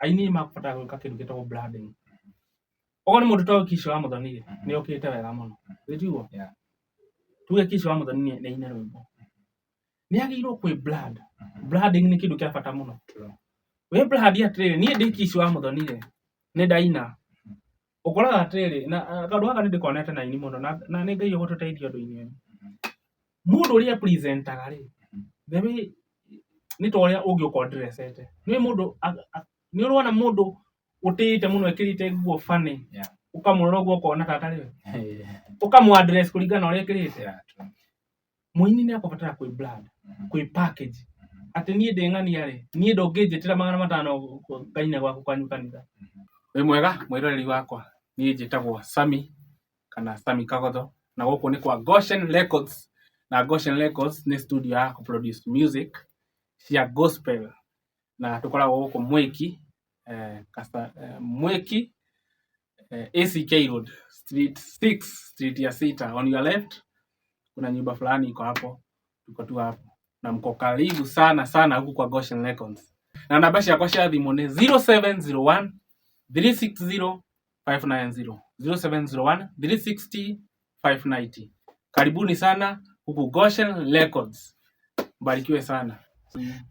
Aini nĩ mabatara gwĩka kĩndũ gĩtagwo branding. Okorwo nĩ mũndũ ta ũyũ Kishi wa Mũthoni rĩ, nĩ okĩte wega mũno. Gĩtiguo? Yeah. Tuge Kishi wa Mũthoni nĩ aine rwĩmbo. Nĩ agĩrĩirwo kwĩ brand. Branding nĩ kĩndũ kĩa bata mũno. True. Wĩ brand atĩrĩrĩ, niĩ ndĩ Kishi wa Mũthoni rĩ, nĩ ndaina. Ũkoraga atĩrĩrĩ, na kaũndũ gaka nĩ ndĩkonete na aini mũno na nĩ Ngai ũgũtũteithia ũndũ-inĩ ũyũ. Mũndũ ũrĩa presentaga rĩ, the way nĩ ta ũrĩa ũngĩũka ũndressete. Nĩ mũndũ nĩ ũrona mũndũ ũtĩĩte mũno ekĩrĩte nguo funny, ũkamũrora ũguo ũkona ta atarĩ we. Ũkamũ address kũringana na ũrĩa ekĩrĩte. Yeah, true. Mũini nĩ akũbatara kwĩ brand, kwĩ package. Atĩ niĩ ndĩ ng'ania rĩ, niĩ ndũngĩnjĩtĩra 500 ngaine gwaku kwanyu kanitha. Wĩ mwega mwĩroreri wakwa, niĩ njĩtagwo Sammy kana Sammy Kagotho na gũkũ nĩ kwa Goshen Records, na Goshen Records nĩ studio ya kũ produce music cia gospel, na tũkoragwo gũkũ Mwĩki, Mwĩki, ACK Road, Street 6, street ya sita, on your left kuna nyumba fulani iko hapo, tuko tu hapo na mko karibu sana sana huku kwa Goshen Records. Na namba ciakwa cia thimũ nĩ 0701 360 590, 0701 360 590. Karibuni sana huku Goshen Records, mbarikiwe sana.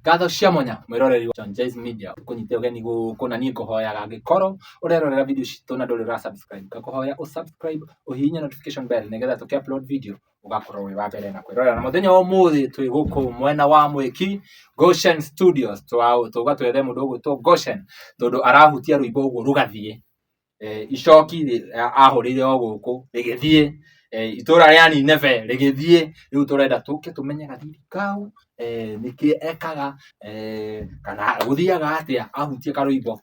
Ngatho cia mwanya mwĩroreri wa John Jay's Media kũnyite ũgeni gũkũ, na niĩ ngũhoyaga angĩkorwo ũrerorera video citũ na ndũrĩ ũra subscribe, ngakũhoya ũ subscribe, ũhihinye notification bell nĩgetha tũkĩ upload video ũgakorwo wĩ wa mbere na kwĩrorera. Na mũthenya wa ũmũthĩ twĩ gũkũ mwena wa Mwĩki Goshen Studios, tuga twethe mũndũ ũgwĩtwo Goshen tondũ arahutia rwĩmbo ũguo rũgathiĩ. Icoki ahũrĩire o gũkũ rĩgĩthiĩ, itũra rĩa Nineve rĩgĩthiĩ. Rĩu tũrenda tũke tũmenye gathiri kau, nĩkĩ ekaga, kana gũthiaga atĩa ahutia karwĩmbo.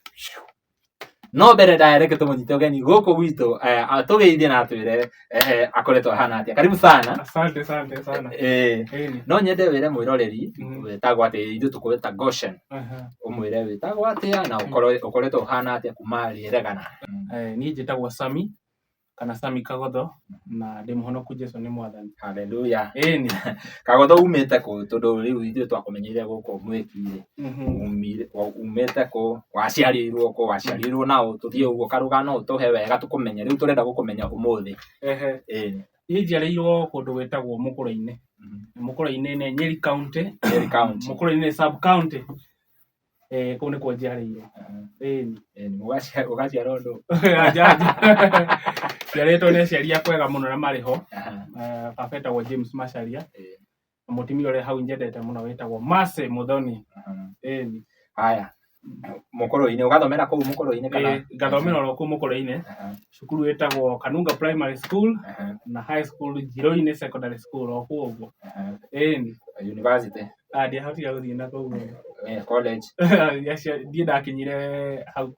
No mbere ndaya reke tũmũnyite ũgeni gũkũ gwitũ, atũgeithie na atwĩre akoretwo ahana atĩa. Karibu sana. Asante, asante sana. No nyende wĩre mwĩroreri wĩtagwo atĩa, ithuĩ tũkũwĩta Goshen, ũmwĩre wĩtagwo atĩa na ũkoretwo ũhana atĩa kuma rĩregana. Niĩ njĩtagwo Sammy kana Sammy Kagotho na ndĩ mũhonoku, Jesũ nĩ mwathani. Haleluya. Ĩni. Kagotho, umĩte kũ? Tondũ rĩu ithuĩ twakũmenyeire gũkũ Mwĩki-rĩ, umĩte kũ, waciarĩirwo kũ, waciarĩirwo naũ? Tũthiĩ ũguo karũgano ũtũhe wega tũkũmenye. Rĩu tũrenda gũkũmenya ũmũthĩ. Ĩĩ. Niĩ njiarĩirwo kũndũ gwĩtagwo Mũkũrwe-inĩ. Mũkũrwe-inĩ nĩ Nyeri County. Nyeri County. Mũkũrwe-inĩ nĩ sub county. Kũu nĩkuo njiarĩirwo. Ĩni. Ũgaciarwo ndũ? Njiarĩtwo nĩ aciari akwa ega mũno na marĩ ho. Baba etagwo James Macharia na mũtumia ũrĩa hau nyendete mũno wĩtagwo Mercy Muthoni. Ĩni. Haya, Mũkũrwe-inĩ, ũgathomera kũu Mũkũrwe-inĩ kana? Ngathomera oro kũu Mũkũrwe-inĩ, cukuru ĩtagwo Kanunga Primary School na high school Njirũ-inĩ Secondary School, o kũu ũguo. Ĩni. University? Ah, ndiahotire gũthiĩ na kũu. College? Ndiĩ ndakinyire hau.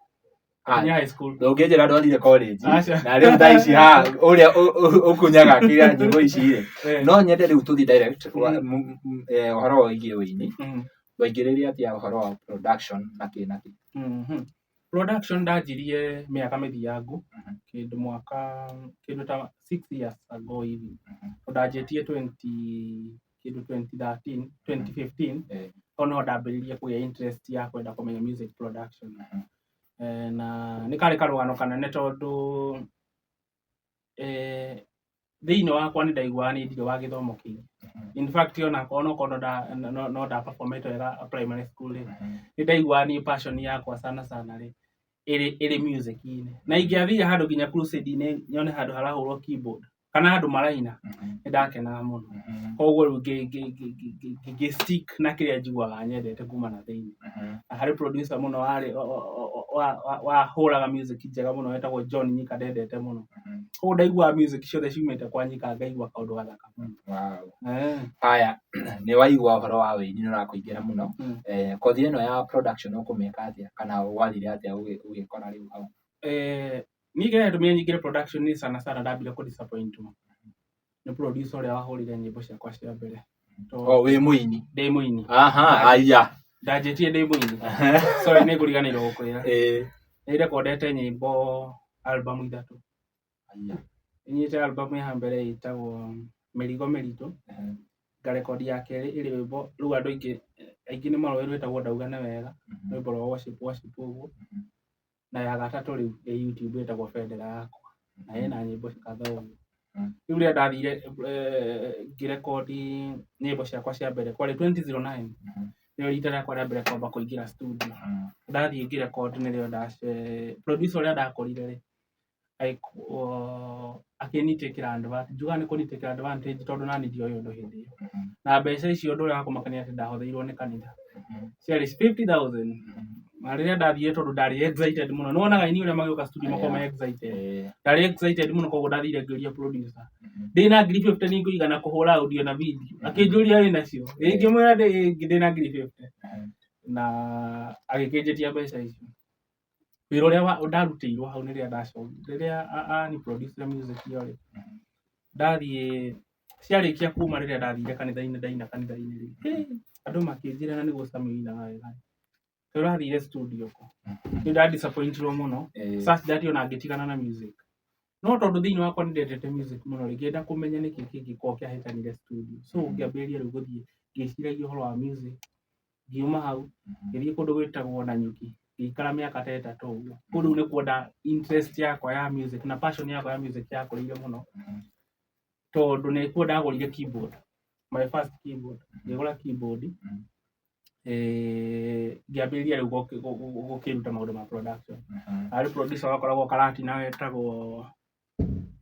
Ndakinyire high school. Ndũngĩnjĩra ndwathire college. Aca. Na rĩu thaa ici haha ũrĩa ũkunyaga kĩrĩa nyĩmbo ici rĩ. No nyende rĩu tũthiĩ direct ũhoro wĩgiĩ ũini. Waingĩrĩire atĩa ũhoro wa production na kĩ na kĩ? Production ndanjirie mĩaka mĩthiangu, kĩndũ mwaka kĩndũ ta 6 years ago hivi. Tondũ ndanjĩtie 20 kĩndũ 2013, 2015, hau nĩho ndambĩrĩirie kũgĩa interest ya kwenda kũmenya music production. Na nĩ karĩ karũgano kanene tondũ thĩinĩ wakwa nĩ ndaiguaga niĩ ndirĩ wa gĩthomo kĩingĩ. In fact, onakorwo onokorwo no nda performete wega primary school rĩ, nĩ ndaiguaga niĩ passion yakwa sana sana rĩ ĩrĩ music-inĩ. Na ingĩathire handũ nginya crusade-inĩ nyone handũ harahũrwo keyboard kana handũ maraina, nĩ ndakenaga mũno. Koguo rĩu ngĩ stick na kĩrĩa njiguaga nyendete kuma na thĩinĩ. Na harĩ producer mũno warĩ wahũraga music njega mũno wetagwo John Nyika, ndendete mũno. Koguo ndaiguaga music ciothe ciumĩte kwa Nyika ngaigua kaũndũ gathaka mũno. Haya, nĩ waigua ũhoro wa ũini nĩ ũrakũingĩra mũno. Kothi ĩno ya production ũkũmĩka atĩa kana gwathire atĩa ũgĩkora rĩu hau? Niĩ kĩrĩa gĩatũmire nyingĩre production nĩ sana sana ndambire kũ disappointwo nĩ producer ũrĩa wahũrire nyĩmbo ciakwa cia mbere. O wĩ mũini? Ndĩ mũini. Aha, aya. Ndanjĩtie ndĩ mũini. Sorry, nĩ ngũriganĩirwo gũkwĩra. Nĩ rekondete nyĩmbo album ithatũ. Nyite album ya mbere ĩtagwo Mĩrigo Mĩritũ, ngarekondi ya kerĩ ĩrĩ rwĩmbo rĩu andũ aingĩ Aingĩ nĩ maroĩ rwĩtagwo Ndauga nĩ wega, rwĩmbo rwa worship worship ũguo. Na ya gatatũ rĩu ĩ YouTube ĩtagwo Bendera Yakwa, na ĩna nyĩmbo kadhaa ũguo. Rĩu rĩrĩa ndathire ngĩrekondi nyĩmbo ciakwa cia mbere kwarĩ 2009, nĩrĩo rita rĩakwa rĩa mbere kwamba kũingĩra studio. Ndathiĩ ngĩrekondi nĩrĩo producer ũrĩa ndakorire rĩ, akĩnitakĩra advantage, njugaga nĩ kũnitakĩra advantage tondũ nani ndioĩ ũndũ hĩndĩ ĩyo. Na mbeca icio ũndũ ũrĩa wa kũmakania atĩ ndahũthĩirwo nĩ kanitha ciarĩ 50,000. Na rĩrĩa ndathire tondũ ndarĩ excited mũno, nĩ wonaga aini ũrĩa magĩũka studio makoragwo me excited. Ndarĩ excited mũno koguo ndathire ngĩũria producer ndĩna ngiri 50 nĩ ngũigana kũhũra audio na video, akĩnjũria wĩ nacio, ngĩmwĩra ndĩna ngiri 50, na agĩkĩnjĩtia mbeca icio. Wĩra ũrĩa ndarutĩirwo hau nĩ rĩrĩa ndacokire, rĩrĩa ani produce music ĩyo rĩ, ndathiĩ ciarĩkia kuma rĩrĩa ndathire kanitha-inĩ ndaina kanitha-inĩ rĩ, andũ makĩnjĩra na nĩguo Samuel ũinaga wega, kaĩ ũrathire studio kũ? Nĩ nda disappointirwo mũno such that ona ngĩtigana na music. No tondũ thĩinĩ wakwa nĩ ndendete music mũno rĩ, ngĩenda kũmenya nĩkĩ kĩngĩkorwo kĩahĩtanire studio. So ngĩambĩrĩria rĩu gũthiĩ ngĩciragia ũhoro wa music, ngiuma hau ngĩthiĩ kũndũ gwĩtagwo Nanyuki, ngĩikara mĩaka ta 3 ũguo. Kũu rĩu nĩkuo nda interest yakwa ya music na passion yakwa ya music yakũrĩire mũno, tondũ nĩkuo ndagũrire keyboard, my first keyboard. Ngĩgũra keyboard, ngĩambĩrĩria rĩu gũkĩruta maũndũ ma production. Harĩ producer wakoragwo Karatina wetagwo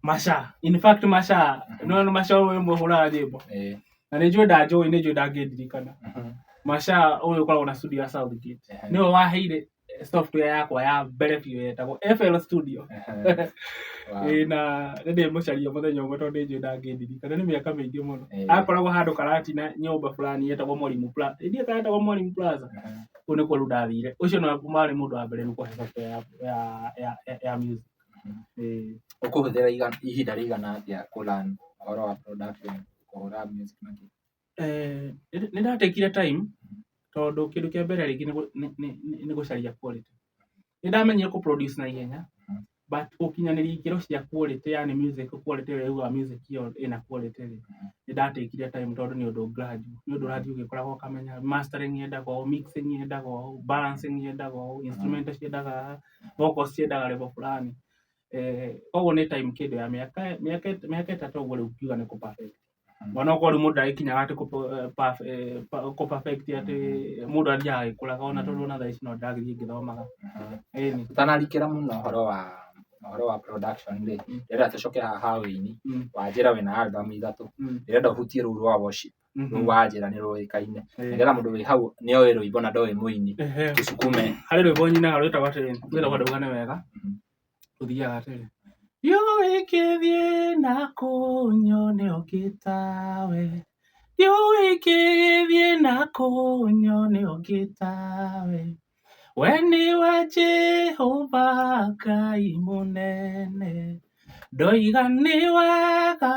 Masha. In fact Masha, no Masha ũyũ ũmwe ũhũraga nyĩmbo. Na nĩ njũĩ ndanjũĩ, nĩ njũĩ ndangĩndirikana. Masha ũyũ ũkoragwo na studio ya Southgate. Nĩwe waheire software yakwa ya mbere biũ yetagwo FL Studio. Ĩĩ, na nĩ ndĩmũcaria mũthenya ũmwe tondũ nĩ njũĩ ndangĩndirikana, nĩ mĩaka mĩingĩ mũno. Akoragwo handũ Karatina nyũmba fulani yetagwo Mwalimu Plaza. Ndiũĩ kana yetagwo Mwalimu Plaza. Kũu nĩkuo rĩu ndathire. Ũcio nĩwe warĩ mũndũ wa mbere rĩu kũhe software ya music. Ũkũhũthĩra ihinda rĩigana atĩa kũ learn ũhoro wa production, kũhũra music na kĩ? Nĩ ndatekire time tondũ kĩndũ kĩa mbere rĩngĩ nĩ gũcaria quality. Nĩ ndamenyire kũ produce na ihenya but gũkinyanĩria ikĩro cia quality, yani music quality ĩrĩa yugaga music ĩyo ĩna quality rĩ, nĩ ndatekire time tondũ nĩ ũndũ gradual, nĩ ũndũ ũrathiĩ ũgĩkũraga ũkamenya mastering yendaga ũũ, mixing yendaga ũũ, balancing yendaga ũũ, instrumental ciendaga, vocals ciendaga level fulani. Koguo nĩ time kĩndũ ya mĩaka 3 ũguo rĩu ngiuga nĩ kũ perfect. Ona okorwo rĩu mũndũ ndagĩkinyaga atĩ kũ perfect atĩ mũndũ athiaga agĩkũraga, ona tondũ ona thaa ici no ndĩragĩthiĩ ngĩthomaga. Ĩni. Tũtanarikĩra mũno ũhoro wa production rĩ, ndĩrenda tũcoke haha ha ũini. Wanjĩra wĩna album 3. Ndĩrenda ũhutie rũu rwa worship, rũu wanjĩra nĩ rũĩkaine, nĩgetha mũndũ wĩ hau nĩoĩ rwĩmbo na ndoĩ mũini, tũcukume. Harĩ rwĩmbo nyinaga rwĩtagwo atĩrĩ, rwĩtagwo Ndauga nĩ wega. Rũthiaga atĩrĩ: Ndiũĩ ngĩthiĩ na kũ nyone ũngĩ tawe, ndiũĩ ngĩthiĩ na kũ nyone ũngĩ tawe, we nĩwe Jehova Ngai mũnene, ndoiga nĩ wega,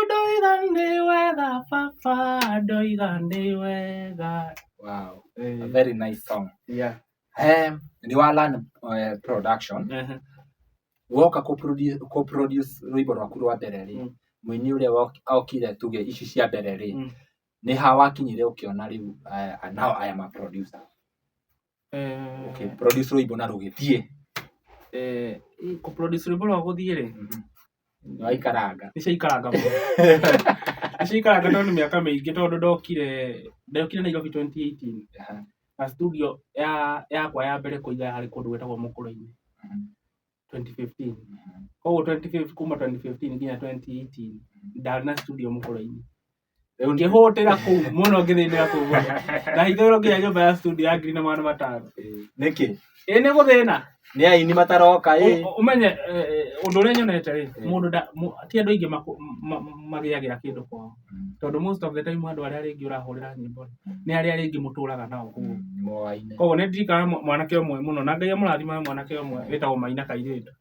ndoiga nĩ wega baba, ndoiga nĩ wega. Wow, a very nice song. Nĩ wa learn production, woka kũ produce rwĩmbo rwaku rwa mbere rĩ, mũini ũrĩa okire tuge ici cia mbere rĩ, nĩ ha wakinyire ũkĩona rĩu now I am a producer? Okay, produce rwĩmbo na rũgĩthiĩ. Kũ produce rwĩmbo rwa gũthiĩ rĩ, Nĩ waikaranga. Nĩ ciaikaranga mũno, nĩ ciaikaranga tondũ nĩ mĩaka mĩingĩ, tondũ ndokire Nairobi 2018 na studio yakwa ya mbere kũiga yarĩ kũndũ gwĩtagwo Mũkũrwe-inĩ 2015. Koguo 2015, kuma 2015 nginya 2018 ndarĩ na studio Mũkũrwe-inĩ. Rĩu Ngĩhũtĩra kũu mũno, ngĩthĩnĩra kũu mũno, ndahingagĩrwo nginya nyũmba ya studio ya 1,500,000. Nĩkĩ? Ĩ, nĩ gũthĩna. Nĩ aini mataroka ĩ? Ũmenye ũndũ ũrĩa nyonete rĩ, mũndũ ti andũ aingĩ magĩagĩra kĩndũ kwao, tondũ most of the time andũ arĩa rĩngĩ ũrahũrĩra nyĩmbo rĩ, nĩ arĩa rĩngĩ mũtũraga nao kũu. Moaine. Koguo nĩ ndirikanaga mwanake ũmwe mũno, na Ngai amũrathime, mwanake ũmwe wĩtagwo Maina Kairĩtu,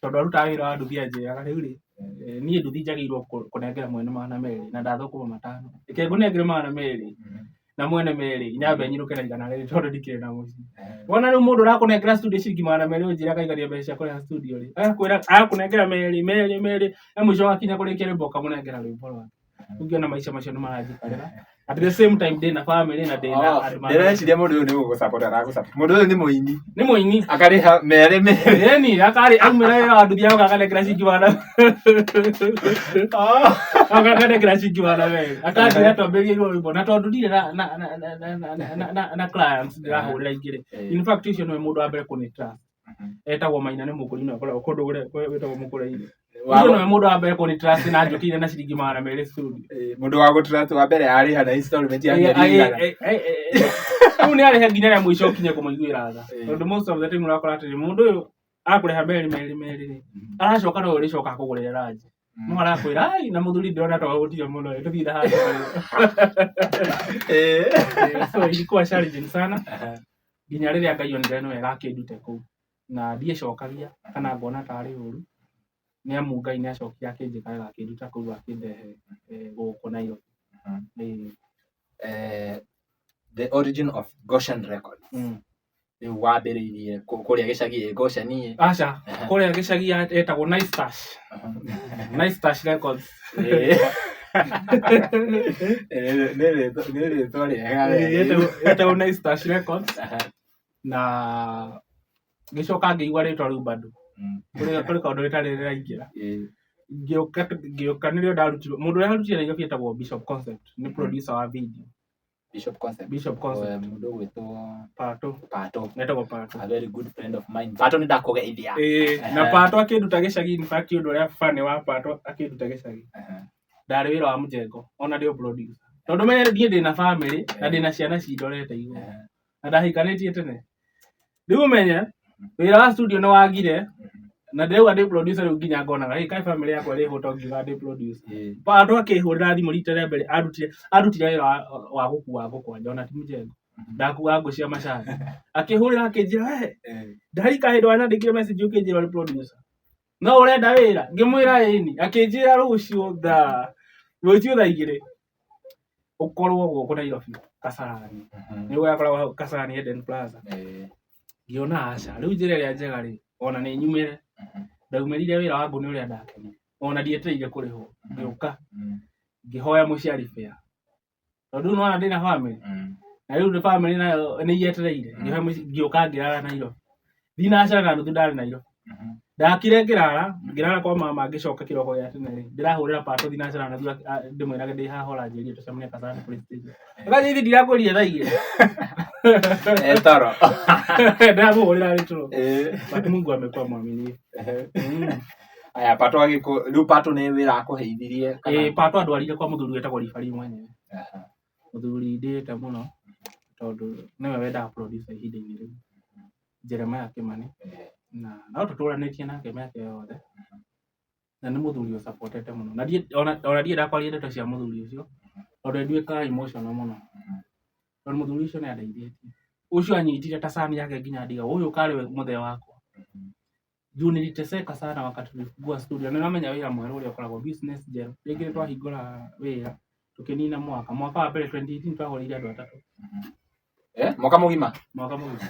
tondũ arutaga wĩra wa nduthi, anjĩraga rĩu rĩ, niĩ nduthi njagĩrĩirwo kũnengera mwene 200 na ndathũkũma 500, reke ngũnengere 200 na mwene 2 nyambe nyinũke na 100 tondũ ndikĩrĩ na mũciĩ. Wona rĩu mũndũ ũrakũnengera studio ciringi 200, ũnjĩre akaigania mbeca cia kũrĩha studio rĩ, agakwĩra agakũnengera merĩ merĩ merĩ, na mũico wakinya kũrĩkia rwĩmbo ũkamũnengera rwĩmbo rwake. Ũngĩona maica macio nĩ maranjikarĩra. At the same time ndĩna family na ndĩna Oh, andũ ndĩreciria mũndũ ũyũ nĩ gũgũsupport aragũsupport. Mũndũ ũyũ nĩ mũini. Nĩ mũini. Akarĩha merĩ merĩ. Ĩni, akarĩ aumĩra wĩra wa nduthi agoka akanengera ciringi magana. Agoka akanengera ciringi 200. Akanjĩra twambĩrĩrie rwĩmbo na tondũ ndirĩ na na na na na na na na na clients ndĩrahũrĩra ingĩ rĩ. In fact ũcio nĩwe mũndũ wa mbere kũnĩ trust. Etagwo Maina nĩ mũkũrinũ akoragwo kũndũ kũrĩa gwĩtagwo Mũkũrwe-inĩ. Ũcio nĩwe mũndũ wa mbere kũnĩ trust na njũkĩire na ciringi 200 studio. Mũndũ wa gũtrust wa mbere arĩha na installment ya mĩeri igana. Rĩu nĩ arĩhe nginya rĩa mũico ũkinye kũmũiguĩra tha. Tondũ most of the time ũrakora atĩrĩ mũndũ ũyũ akũrĩha merĩ merĩ merĩ rĩ, aracoka no ũrĩcoka akũgũrĩre ranji. No arakwĩra ai na mũthuri ndĩrona ta wahũtire mũno ĩ, tũthiĩ na handũ harĩa." So ilikuwa challenging sana nginya rĩrĩa Ngai onire nĩ wega akĩndute kũu na ndiĩcokagia kana ngona tarĩ ũru nĩ amu Ngai nĩ acokire akĩnjĩka wega akĩnduta kũu akĩndehe gũkũ Nairobi. The origin of Goshen Records. Rĩu wambĩrĩirie kũrĩa gĩcagi Goshen ĩ? Aca, kũrĩa gĩcagi etagwo Nice Stash. Nice Stash Records. Nĩ rĩtwa rĩega. Etagwo Nice Stash Records. Na ngĩcoka ngĩigua rĩtwa rĩu bado. Kũrĩ kaũndũ rĩtarĩ rĩraingĩra. Ngĩũka nĩrĩo ndarutirwo. Mũndũ ũrĩa warutire Nairobi etagwo Bishop Concept, nĩ producer wa video. Bishop Concept. Bishop Concept. Mũndũ ũgwĩtwo Pato. Pato. Etagwo Pato. A very good friend of mine. Pato nĩ ndakũgeithia. Na Pato akĩnduta gĩcagi, in fact ũndũ ũrĩa funny wa Pato akĩnduta gĩcagi. Ndarĩ wĩra wa mjengo, ona ndĩ producer. Tondũ menye niĩ ndĩna family na ndĩna ciana cindorete igũrũ. Na ndahikanĩtie tene. Rĩu ũmenye wĩra wa studio nĩ wagire na ndĩrauga ndĩ producer rĩu nginya ngonaga hey, kaĩ family yakwa ĩrĩ hũta ngiuga ndĩ producer. Pato akĩhũrĩra thimũ rita rĩa mbere arutire wĩra wa gũkua ngũ kwanja ona ti mjengo. Ndakuaga ngũ cia macani. Akĩhũrĩra akĩnjĩra we ndarika hĩndĩ wanyandĩkire message ũkĩnjĩra ũrĩ producer. No ũrenda wĩra? Ngĩmwĩra ĩni. Akĩnjĩra rũciũ thaa 2 ũkorwo gũkũ Nairobi Kasarani. Nĩguo yakoragwo hau Kasarani Eden Plaza. Ngĩona aca rĩu njĩra ĩrĩa njega rĩ ona nĩ nyumĩre. Ndaumĩrire wĩra wa ngũ nĩ ũrĩa ndakenire. Ona ndietereire kũrĩhwo. Ngĩũka ngĩhoya mũciari fare. Tondũ rĩu nĩwona ndĩna family. Na rĩu family nayo nĩ yetereire. Ngĩũka ngĩrara Nairobi. Thinacara na nuthu ndarĩ Nairobi. Ndakire ngĩrara kwa mama ngĩcoka kĩroko gĩa tene rĩ ndĩrahũrĩra Pato thinacara na nuthu ndĩmwĩrage ndĩ haha ũranjĩrire tũcemanie Kasarani police station. Akanjĩra ndirakwĩrire thaa 2. Toro. Ndĩramũhũrĩra arĩ toro. But Mungu amekuwa mwaminifu. Aya Pato agĩkũ rĩu Pato nĩ wĩra akũheithirie kana? Pato andwarire kwa mũthuri wetagwo Ribari mwenyewe. Mũthuri ndĩĩte mũno tondũ nĩwe wendaga producer ihinda-inĩ rĩu. Jeremiah Kimani. Na no tũtũranĩtie nake mĩaka yothe. Na nĩ mũthuri ũsupportete mũno. Na ona ndiendaga kwaria ndeto cia mũthuri ũcio tondũ nduĩkaga emotional mũno. Tondũ mũthuri ũcio nĩ andeithĩtie. Ũcio anyitire ta cani yake nginya ndiga ũyũ karĩ we mũthee wakwa. Juu niliteseka sana wakati tulifungua studio. Na nĩũramenya wĩra mwerũ ũrĩa ũkoragwo business njerũ. Rĩngĩ nĩ twahingũra wĩra tũkĩnina mwaka. Mwaka wa mbere 2018 twahũrĩire andũ atatũ. Mwaka mũgima? Mwaka mũgima.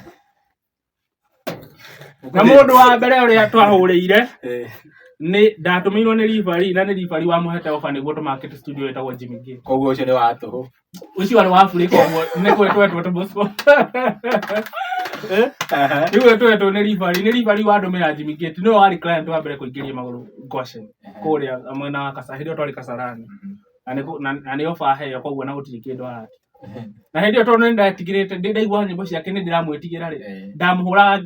Na mũndũ wa mbere ũrĩa twahũrĩire nĩ ndatũmĩirwo nĩ Ribari na nĩ Ribari wamũhete ofa nĩguo tũmarket studio ĩtagwo Jimmy Gate. Koguo ũcio nĩ wa tũhũ. Ũcio warĩ wa burĩ koguo nĩ kwetwo tũmũco. Rĩu twetwo nĩ Ribari, nĩ Ribari wandũmĩra Jimmy Gate nĩwe warĩ client wa mbere kũingĩria magũrũ Goshen kũrĩa mwena wa Kasarani, hĩndĩ ĩyo twarĩ Kasarani. Na nĩ ofa aheo koguo na gũtirĩ kĩndũ arati. Na hĩndĩ ĩyo tondũ nĩ ndetigĩrĩte ndaigua nyĩmbo ciake nĩ ndĩramwĩtigĩra rĩ,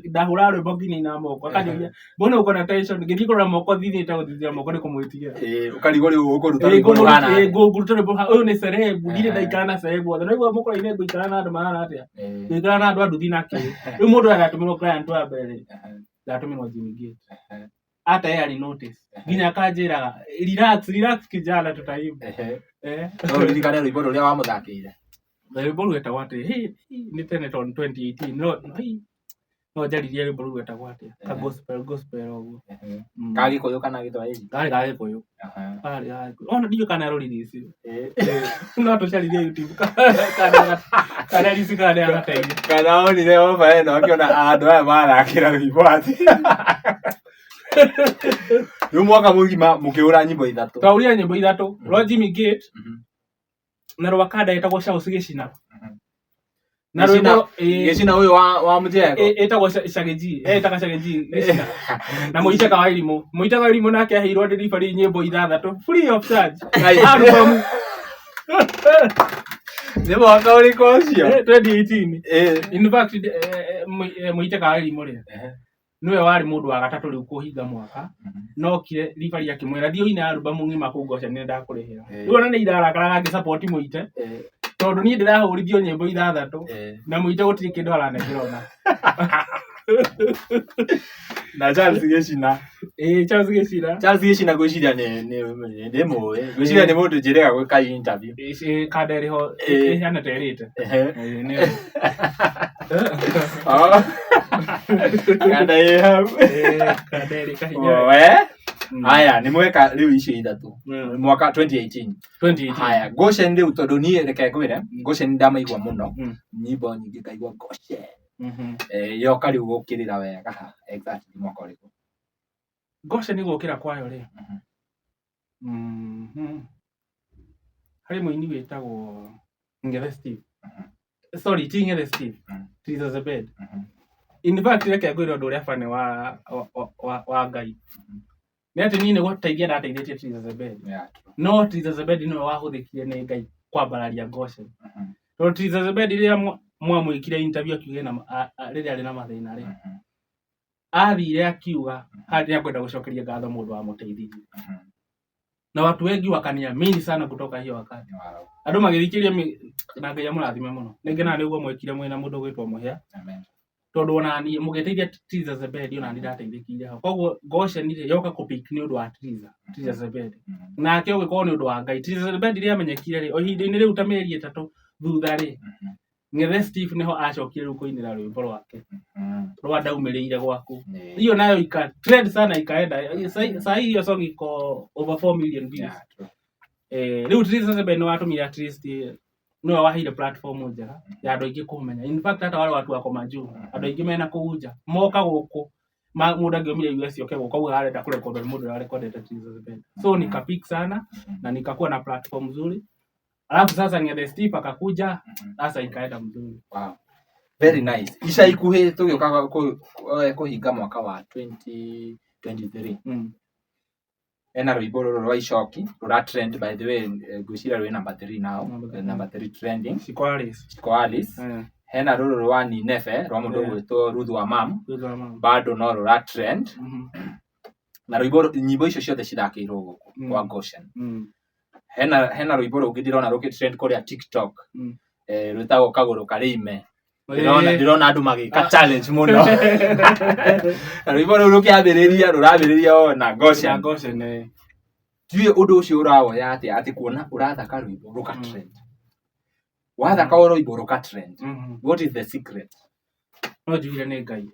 ndahũraga rwĩmbo ngĩinaina moko akanjũria mbona uko na tension, ngĩthiĩ kũrora moko thithĩte gũthithia moko nĩ kũmwĩtigĩra. Ũkarigwo rĩu ũkũruta rwĩmbo rũhana atĩa. Ngũruta rwĩmbo ũyũ nĩ celeb, ndirĩ ndaikara na celeb othe. Naigua mũkũra-inĩ ngũikara na andũ mahana atĩa? Ngũikara na andũ a nduthi na kĩ. Rĩu mũndũ ũrĩa ndatũmĩrwo client wa mbere rĩ, ndatũmĩrwo Jimmy Gate. Hata yeye alinotice. Nginya akanjĩraga relax, relax kijana tutaimba. No ũririkane rwĩmbo rũrĩa wamũthakĩire? Rwĩmbo rwetagwo atĩ nĩ tene tondũ 2018 no no njaririe rwĩmbo rũu rwetagwo atĩa? Ka gospel gospel ũguo. Ka Gĩkũyũ kana Gĩthwaĩri? Karĩ ga Gĩkũyũ. Karĩ ga Gĩkũyũ. Ona ndiũĩ kana rũriricio. No tũcaririe YouTube kana risi kana nĩ agateithia. Kana onire ofa ĩno akĩona andũ aya marathakĩra rwĩmbo atĩa. Rĩu mwaka mũgima mũkĩhũra nyĩmbo ithatũ. Twahũrire nyĩmbo ithatũ, rwa Jimmy Gate na rwa kanda ĩtagwo Charles Gĩcina. Na Gĩcina- rwĩmbo ĩĩ, Gĩcina ũyũ wa mũjengo. Ĩtagwo Shaggy ĩtaga Shaggy Gĩcina. Na Mũiteka wa Irimũ. Mũiteka wa Irimũ nake aheirwo delivery nyĩmbo ithathatũ free of charge. Ai. Album. Nĩ mwaka ũrĩkũ ũcio? 2018. Eh. In fact, Mũiteka wa Irimũ rĩ, nĩwe warĩ mũndũ wa gatatũ rĩu kũhinga mwaka. Nokire ribari akĩmwĩra thiĩ ũine album ng'ima kũu Goshen nĩ ndakũrĩhĩra. Rĩu ona nĩ irarakaraga ngĩsupport Mũite tondũ niĩ ndĩrahũrithio nyĩmbo ithathatũ na Mũite gũtirĩ kĩndũ aranengera ona. Na Charles Gĩcina. Ĩĩ Charles Gĩcina. Charles Gĩcina ngwĩciria nĩ ndĩmũĩ. Ngwĩciria nĩ mũndũ njĩrĩga gwĩka interview. Ĩĩ kanda ĩrĩ ho ĩhana ta ĩrĩte. Ĩĩ nĩyo. Oh. Kanda ĩ hau. Ĩĩ kanda ĩrĩ kahinya. We. Haya, nĩ mweka rĩu icio ithatũ. Mwaka 2018. 2018. Haya, Goshen rĩu tondũ niĩ reke ngwĩre, Goshen ndamaigua mũno. Nyĩmbo nyingĩ ngaigua Goshen. Yoka rĩu gũkĩrĩra wega ha exactly mwaka ũrĩkũ? Goshen gũkĩra kwayo rĩ. Harĩ mũini wĩtagwo Ngethe Steve. Sorry, ti Ngethe Steve. Teresa Zebed. In fact, reke ngwĩre ũndũ ũrĩa funny wa Ngai. Nĩ atĩ niĩ nĩ gũteithia ndateithĩtie Teresa Zebed. No Teresa Zebed nĩwe wahũthĩkire nĩ Ngai kwambararia Goshen. Tondũ Teresa Zebed rĩrĩa mwamwĩkire interview akiuga ena rĩrĩa arĩ na mathĩna rĩ, athire akiuga harĩa nĩakwenda gũcokeria ngatho mũndũ wamũteithirie. Na watu wengi wakaniamini sana kutoka hiyo wakati. Andũ magĩthikĩrĩria na Ngai amũrathime mũno. Nĩngenaga nĩ ũguo mwekire mwĩna mũndũ ũgwĩtwo Mũhĩa. Tondũ ona niĩ mũgĩteithia Teresa Zebedi ona niĩ ndateithĩkire ho. Koguo Goshen rĩ yoka kũ-pick nĩ ũndũ wa Teresa Zebedi. Nake ũgĩkorwo nĩ ũndũ wa Ngai. Teresa Zebedi rĩrĩa amenyekire rĩ, o ihinda-inĩ rĩu ta mĩeri 3 thutha rĩ, Ngethe Steve nĩho acokire rĩu kũinĩra rwĩmbo rwake rwa ndaumĩrĩire gwaku. Hiyo nayo ika trend sana ikaenda. Saa hii hiyo song iko over 4 million views. Rĩu Teresa Zebedi nĩ watũmire at least nĩwe waheire platform njega ya andũ aingĩ kũmenya. In fact hata wale watu wako majuu, andũ aingĩ mena kũu nja moka gũkũ mũndũ angĩumire US oke gũkũ auga arenda kũrekodwo nĩ mũndũ ũrĩa warekodete Teresa Zebedi. So nikapick sana na nikakuwa na platform nzuri. Alafu sasa Ngethe Steve akakuja, sasa ikaenda mzuri. Wow. Very nice. Ica ikuhĩ tũgĩũka kũhinga mwaka wa 2023. Ena rwĩmbo rũrũ rwa Icoki rũra trend by the way, ngwĩciria rwĩ number 3 now, number 3 trending. Shiko Alice. Shiko Alice. Hena rũrũ rwa Nineve rwa mũndũ ũgwĩtwo Ruth wa Mam. Bado no rũra trend. Na rwĩmbo nyĩmbo icio ciothe cithakĩirwo gũkũ kwa Goshen. Hena rwĩmbo rũngĩ ndĩrona rũkĩ trend kũrĩa TikTok. Rwĩtagwo Kagũrũ Karĩ Ime. Ndĩrona andũ magĩka challenge mũno. Na rwĩmbo rũu rũkĩambĩrĩria rũrambĩrĩria o na Goshen. Ndiũĩ ũndũ ũcio ũrawoya atĩa atĩ kuona ũrathaka rwĩmbo rũka trend. Wathaka o rwĩmbo rũka trend. What is the secret? No njugire nĩ Ngai.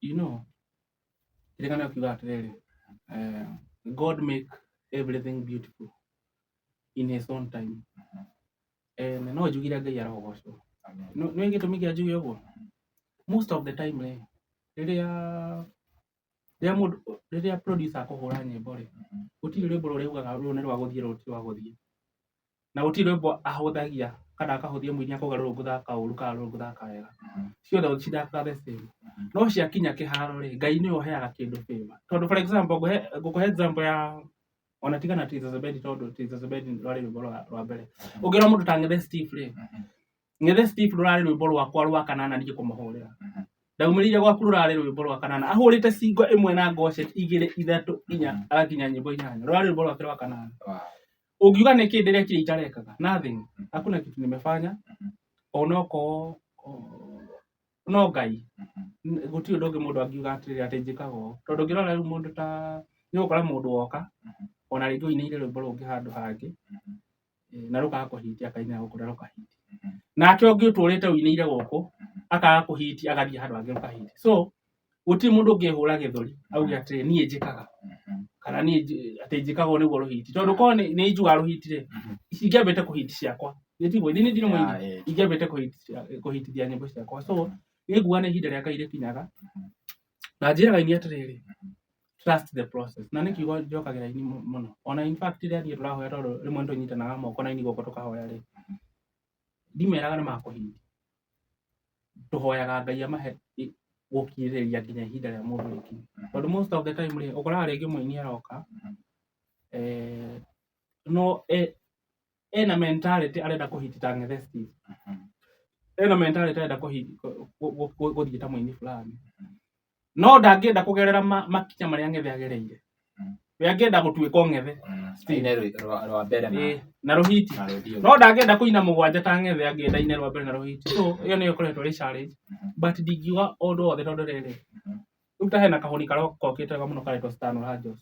You know, kĩrĩkanĩro kiugaga atĩrĩrĩ, God make everything beautiful in his own time. No njugire Ngai arogocwo. Nĩ gĩtũmi kĩa njuge ũguo? Most of the time rĩ, rĩrĩa mũndũ, rĩrĩa producer akũhũra nyĩmbo rĩ, gũtirĩ rwĩmbo rũrĩa augaga rũrũ nĩ rwa gũthiĩ rũrũ ti rwa gũthiĩ. Na gũtirĩ rwĩmbo ahũthagia kana akahũthia mũini akauga rũrũ ngũthaka ũru kana rũrũ ngũthaka wega. Ciothe cithakaga the same. No ciakinya kĩharo rĩ, Ngai nĩwe ũheaga kĩndũ favor. Tondũ for example, ngũkũhe example ya ona tiga na Teresa Zebedi tondũ Teresa Zebedi rwarĩ rwĩmbo rwa mbere. Ũngĩrora mũndũ ta Ngethe Steve rĩ, Ngethe Steve rũrarĩ rwĩmbo rwakwa rwa kanana niĩ kũmũhũrĩra. Ndaumĩrĩire gwaku rũrarĩ rwĩmbo rwa kanana. Ahũrĩte single ĩmwe na Goshen 2 3 4 agakinya nyĩmbo 8. Rũrarĩ rwĩmbo rwake rwa kanana. Ũngiuga nĩ kĩ ndĩrekire itarekaga? Nothing. Hakuna kitu nimefanya. Onokorwo no Ngai. Gũtirĩ ũndũ ũngĩ mũndũ angiuga atĩrĩrĩ atĩ njĩkaga ũũ. Tondũ ũngĩrora rĩu mũndũ ta nĩ ũgũkora mũndũ woka ona rĩngĩ ũinĩire rwĩmbo rũngĩ handũ hangĩ na rũkaga kũhitia akainĩra gũkũ na rũkahitia. Nake ũngĩ ũtũrĩte ũinĩire gũkũ akaga kũhitia agathiĩ handũ hangĩ rũkahitia. So gũtirĩ mũndũ ũngĩhũra gĩthũri auge atĩrĩ niĩ njĩkaga kana niĩ atĩ njĩkaga ũũ nĩguo rũhiti. Tondũ korwo nĩ njugaga rũhiti rĩ, ingĩambĩte kũhiti ciakwa. Nĩ tiguo, niĩ ndirĩ mũini. Ingĩambĩte kũhitithia nyĩmbo ciakwa. So niĩ nguga nĩ ihinda rĩa Ngai rĩkinyaga. Na njĩraga aini atĩrĩrĩ, Trust the process. Na nĩ kiugo njokagĩra aini mũno. Ona in fact rĩrĩa niĩ tũrahoya tondũ rĩmwe nĩ tũnyitanaga moko na aini gũkũ tũkahoya rĩ, ndimeraga nĩ makũhingia. Tũhoyaga Ngai amahe gũkirĩrĩria nginya ihinda rĩa mũndũ rĩkinye. Tondũ most of the time rĩ, ũkoraga rĩngĩ mũini aroka, no ena mentality arenda kũhiti ta Ng'ethe Steve. Ena mentality arenda gũthiĩ ta mũini fulani. No ndangĩenda kũgerera makinya marĩa Ng'ethe agereire. We angĩenda gũtuĩka o Ng'ethe. Aine rwa mbere na rũhiti. No ndangĩenda kũina mũgwanja ta Ng'ethe, angĩenda aine rwa mbere na rũhiti. So ĩyo nĩyo ĩkoretwo ĩrĩ challenge. But ndingiuga ũndũ wothe tondũ rĩrĩ, rĩu ta hena kahũni karokokĩte wega mũno karetwo Stan Rajos.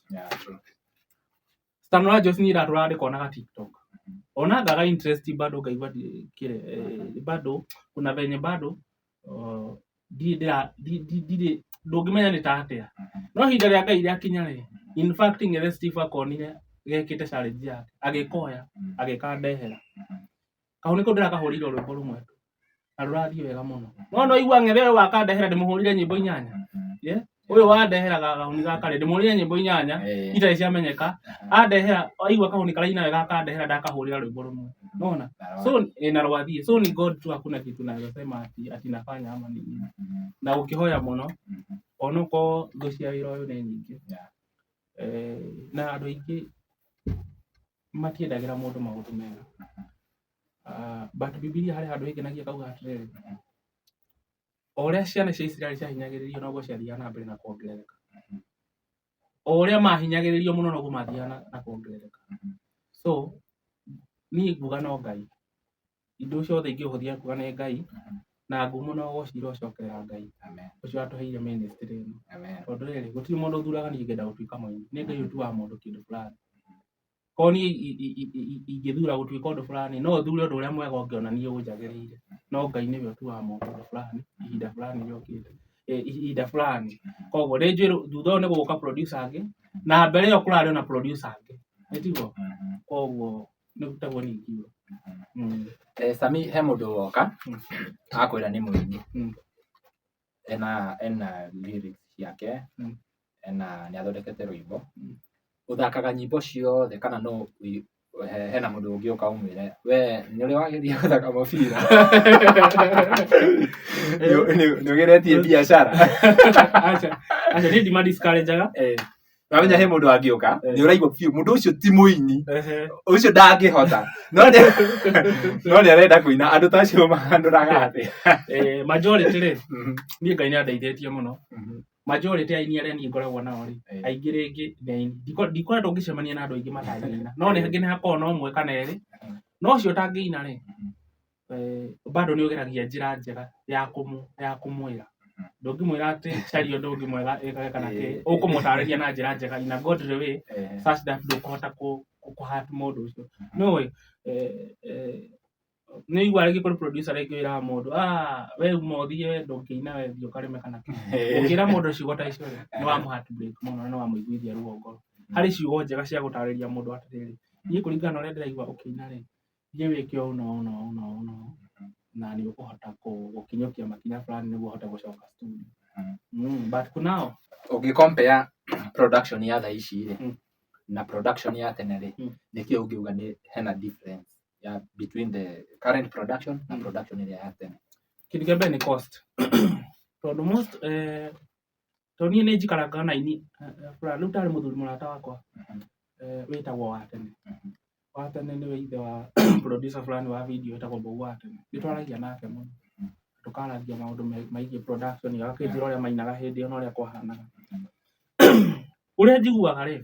Stan Rajos niĩ ndatũraga ndĩkonaga TikTok. Ona ngaga interest bado ngaigua kĩrĩ bado kuna venye bado ndirĩ ndirĩ ndũngĩmenya nĩ ta atĩa. No ihinda rĩa Ngai rĩakinya rĩ, in fact Ng'ethe Steve akonire gekĩte challenge yake, agĩkoya, agĩkandehera. Kahũni kau ndĩrakahũrĩire rwĩmbo rũmwe tu na rũrathiĩ wega mũno. No no igua Ng'ethe ũyũ wakandehera ndĩmũhũrire nyĩmbo inyanya. Ũyũ wandehera gahũni gaka rĩ, ndĩmũhũrire nyĩmbo inyanya itarĩ ciamenyeka. Andehera aigua kahũni karaina wega akandehera ndakahũrĩra rwĩmbo rũmwe. Unaona? So na rwathiĩ. So ni God tu, hakuna kitu naweza sema ati nafanya ama nini. Na ũkĩhoya mũno onokorwo thũ cia wĩra ũyũ nĩ nyingĩ. Na andũ aingĩ matiendagĩra mũndũ maũndũ mega. But Bibilia harĩ handũ ĩngenagia kauga atĩrĩrĩ, o ũrĩa ciana cia Isiraeli ciahinyagĩrĩrio noguo ciathiaga na mbere na kuongerereka. O ũrĩa mahinyagĩrĩrio mũno noguo mathiaga na kuongerereka. So niĩ nguga no Ngai. Indo ciothe ingĩhũthia kuga nĩ Ngai, na ngumo na ũgoci irocokerera Ngai ũcio watũheire ministry ĩno. Tondũ rĩrĩ, gũtirĩ mũndũ ũthuraga niĩ ngenda gũtuĩka mũini. Nĩ Ngai ũtuaga mũndũ kĩndũ fulani. Korwo niĩ ingĩthura gũtuĩka ũndũ fulani, no thure ũndũ ũrĩa mwega ũngĩona niĩ ũnjagĩrĩire. No Ngai nĩwe ũtuaga mũndũ ũndũ fulani ihinda fulani rĩũkĩte, ihinda fulani. Koguo nĩ njũĩ thutha ũyũ nĩ gũgũka producer angĩ, na mbere ĩyo kũrarĩ ona producer angĩ. Nĩ tiguo? Koguo nĩ taguo niĩ ingiuga. Sami, he mũndũ woka akwĩra nĩ mũini, ena lyrics ciake, ena nĩ athondekete rwĩmbo, ũthakaga nyĩmbo ciothe kana no hena mũndũ ũngĩũka ũmwĩre we nĩ ũrĩ wageria gũthaka mũbira, nĩ ũgeretie biacara? Acha, acha, niĩ ndima discourage-aga. Wamenya he mũndũ angĩũka nĩ ũraigua biũ mũndũ ũcio ti mũini, ũcio ndangĩhota, no nĩ arenda kũina. Andũ ta acio mahandũraga atĩa? Majority rĩ, niĩ Ngai nĩ andeithĩtie mũno. Majority ya aini arĩa niĩ ngoragwo nao rĩ, aingĩ rĩngĩ nĩ aini. Ndikoretwo ngĩcemania na andũ aingĩ matangĩina, no nĩ hangĩ hakoragwo na ũmwe kana erĩ. No ũcio ũtangĩina rĩ, bado nĩ ũgeragia njĩra njega ya kũmwĩra. Ndũngĩmwĩra atĩ caria ũndũ ũngĩ mwega ĩkage kana kĩ, ũkũmũtarĩria na njĩra njega in a godly way such that ndũkũhota kũ hurt mũndũ ũcio. Nĩũĩ nĩ ũiguaga rĩngĩ kũrĩ producer rĩngĩ wĩraga mũndũ, we uma ũthiĩ, we ndũngĩina, we thiĩ ũkarĩme kana kĩ. Ũngĩra mũndũ ciugo ta icio rĩ, nĩ wamũ heartbreak mũno na nĩ wamũiguithia ruo ngoro. Harĩ ciugo njega cia gũtarĩria mũndũ atĩrĩrĩ, niĩ kũringana na ũrĩa ndĩraigua ũkĩina rĩ, thiĩ wĩke ũũ na ũũ na ũũ na ũũ na ũũ, na nĩ ũkũhota gũkinyũkia makinya fulani nĩguo ũhote gũcoka studio. But kunao Ũngĩ compare production ya thaa ici rĩ na production ya tene rĩ, nĩkĩ ũngiuga nĩ hena difference ya between the current production na production ĩrĩa ya tene? Kĩndũ kĩa mbere nĩ cost. Tondũ most tondũ niĩ nĩ njikaraga na aini fulani. Rĩu tarĩ mũthuri mũrata wakwa wĩtagwo wa tene. Wa tene nĩwe ithe wa producer fulani wa video wĩtagwo Mbũgũ wa tene. Nĩ twaragia nake mũno. Tũkaragia maũndũ megiĩ production, agakĩnjĩra ũrĩa mainaga hĩndĩ ĩyo na ũrĩa kwahanaga. Ũrĩa njiguaga rĩ,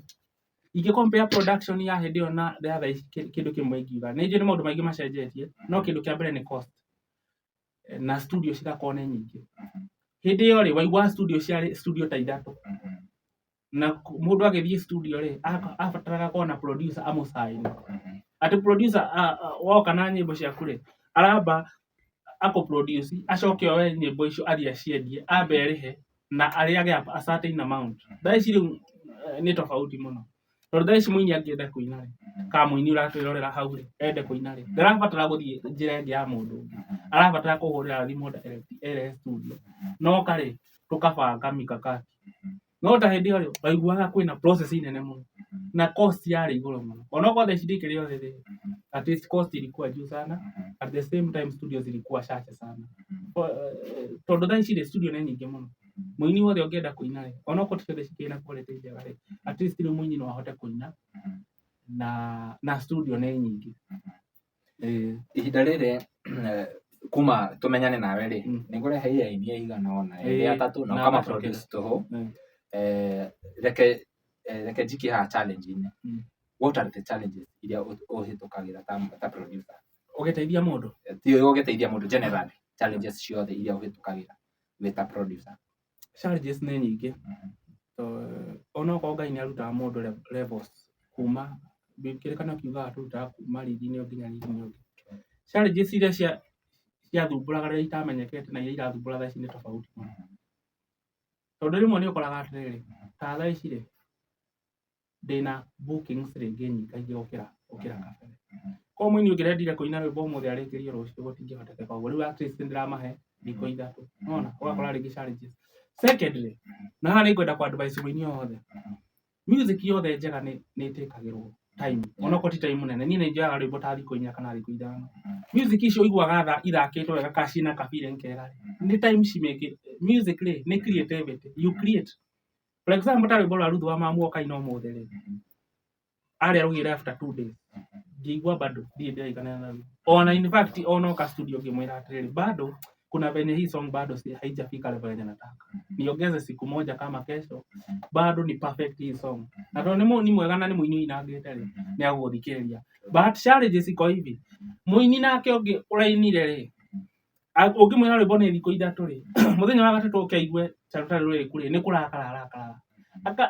ingĩ compare production ya hĩndĩ ĩyo na ya thaa ici, kĩndũ kĩmwe ingiuga, nĩ njũĩ nĩ maũndũ maingĩ macenjetie, no kĩndũ kĩa mbere nĩ cost. Na studio cigakorwo nĩ nyingĩ. Hĩndĩ ĩyo rĩ, waiguaga studio ciarĩ studio ta ithatũ. Na mũndũ agĩthiĩ studio rĩ, abataraga gũkorwo na producer amũcaĩni. Atĩ producer woka na nyĩmbo ciaku rĩ, aramba akũ produce, acoke oe nyĩmbo icio athiĩ aciendie, ambe arĩhe na arĩage a certain amount. Thaa ici rĩu nĩ tofauti mũno. Tondũ thaa ici mũini angĩenda kũina rĩ, kana mũini ũratwĩrorera hau rĩ, ende kũina rĩ, ndarabatara gũthiĩ njĩra ĩngĩ ya mũndũ ũngĩ. Arabatara kũhũrĩra thimũ direct ere studio. Noka rĩ, tũkabanga mikakati. No ta hĩndĩ ĩyo rĩ, waiguaga kwĩna process nene mũno na cost yarĩ igũrũ mũno. Onokorwo thaa ici ndĩkĩrĩ o thĩ rĩ, at least cost ilikuwa juu sana, at the same time studio zilikuwa chache sana. Tondũ thaa ici rĩ, studio nĩ nyingĩ mũno. Mũini wothe ũngĩenda kũina rĩ, onokorwo ti ciothe cikĩrĩ na quality njega rĩ, at least rĩu mũini no ahote kũina na studio nĩ nyingĩ. Ĩĩ. Ihinda rĩrĩ kuma tũmenyane nawe rĩ, nĩ ngũreheire aini aigana ũna, erĩ atatũ na Na ũkama ũgacokera. produce tũhũ. Reke njikie haha challenge-inĩ. What are the challenges iria ũhĩtũkagĩra ta producer? Ũgĩteithia mũndũ? Ti ũgĩteithia mũndũ, generally challenges ciothe iria ũhĩtũkagĩra wĩ ta producer. Challenges nĩ nyingĩ. Onokorwo Ngai nĩ arutaga mũndũ levels kuma kĩrĩkanĩro kiugaga tũrutaga kuma riri-inĩ ũyũ nginya riri-inĩ ũngĩ. Challenges iria ciathumbũraga rĩrĩa itamenyekete na iria irathumbũra thaa ici nĩ tofauti mũno. Tondũ rĩmwe nĩ ũkoraga atĩrĩrĩ, ta thaa ici rĩ, ndĩna bookings rĩngĩ nyingaingĩ gũkĩra kabere. Koguo mũini ũngĩrendire kũina rwĩmbo ũmũthĩ arĩkĩrie rũciũ gũtingĩhotekeka ũguo. Rĩu at least nĩndĩramahe thikũ 3. Nĩwona? Ũgakora rĩngĩ challenges. Secondly, na haha nĩngwenda kũ advise mũini o wothe. Music yothe njega nĩ ĩtĩkagĩrwo time. Onokorwo ti time nene. Niĩ nĩ njoyaga rwĩmbo ta thikũ 4 kana thikũ 5. Music icio ũiguaga ithakĩtwo wega kana ciĩna ka feeling kega rĩ, nĩ time cimĩkĩ. Music rĩ, nĩ creativity. You create. For example, ta rwĩmbo rwa Ruth wa Mamu ũkaina ũmũthĩ rĩ, arĩa arugire after 2 days. Ngĩigua bado ndirĩ ndĩraiganĩra naruo. Ona in fact ona oka studio ngĩmwĩra atĩrĩrĩ, bado kuna venye hii song bado si haijafika level yenye nataka. Niongeze siku moja kama kesho, bado ni perfect hii song. Na tondũ nĩ mwega na nĩ mũini ũinangĩte rĩ, nĩ agũgũthikĩrĩria. But challenges iko hivi. Mũini nake ũngĩ ũrainire rĩ, ũngĩmwĩra rwĩmbo nĩ thikũ 3 rĩ, mũthenya wa gatatũ ũke aigue ta rũtarĩ rũrĩku rĩ, nĩ kũrakara arakaraga.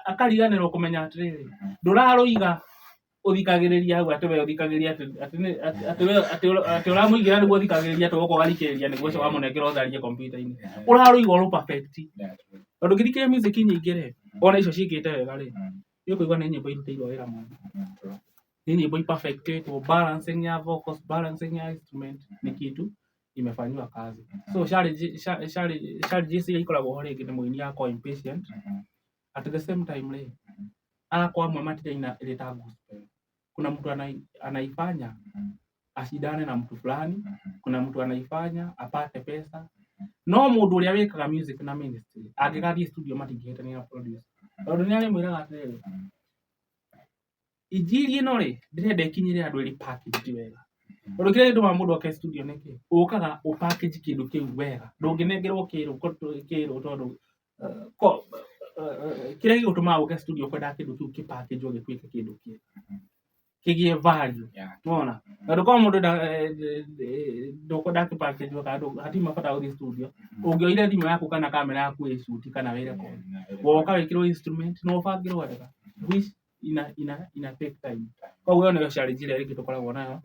Akariganĩrwo kũmenya atĩrĩrĩ, ndũrarũiga ũthikagĩrĩria hau atĩ we ũthikagĩrĩria atĩ ũramũigĩra nĩguo ũthikagĩrĩria atĩ woka ũgathikĩrĩria nĩguo ũcio wamũnengera ũtharie kompiuta-inĩ. Ũrarũiga ũrũ perfect. Tondũ ũngĩthikĩrĩria music nyingĩ rĩ, ona icio ciĩkĩte wega rĩ, nĩ ũkũigua nĩ nyĩmbo irutĩirwo wĩra mũno. Nĩ nyĩmbo i-perfectĩtwo, balancing ya vocals, balancing ya instrument nĩ kitu imefanyiwa kazi. So challenges iria ikoragwo ho rĩngĩ nĩ mũini agakorwo impatient. At the same time rĩ, agakorwo amwe matiraina ĩrĩ ta gospel. Kuna mtu anaifanya ashindane na mtu fulani, kuna mtu anaifanya apate pesa. No mũndũ ũrĩa wĩkaga music na ministry angĩgathiĩ studio matingĩhĩtania na producer. Tondũ nĩ arĩmwĩraga atĩrĩrĩ, injiri ĩno rĩ, ndĩrenda ĩkinyĩre andũ ĩrĩ packaged wega. Tondũ kĩrĩa gĩtũmaga mũndũ oke studio nĩ kĩ? Ũkaga ũ package kĩndũ kĩu wega. Ndũngĩnengerwo kĩrũ tondũ kĩrĩa gĩgũtũmaga ũke studio kwendaga kĩndũ kĩu kĩ package gĩtuĩke kĩndũ kĩega. Kĩgĩe value. Nĩwona? Tondũ korwo mũndũ ndũkwenda kĩ package kana hatirĩ mabata gũthiĩ studio. Ũngĩoire thimũ yaku kana kamera yaku ĩ shoot kana wĩ record. Woka wĩkĩrwo instrument na ũbangĩrwo wega. Which ina take time. Koguo ĩyo nĩyo challenge ĩrĩa rĩngĩ tũkoragwo nayo.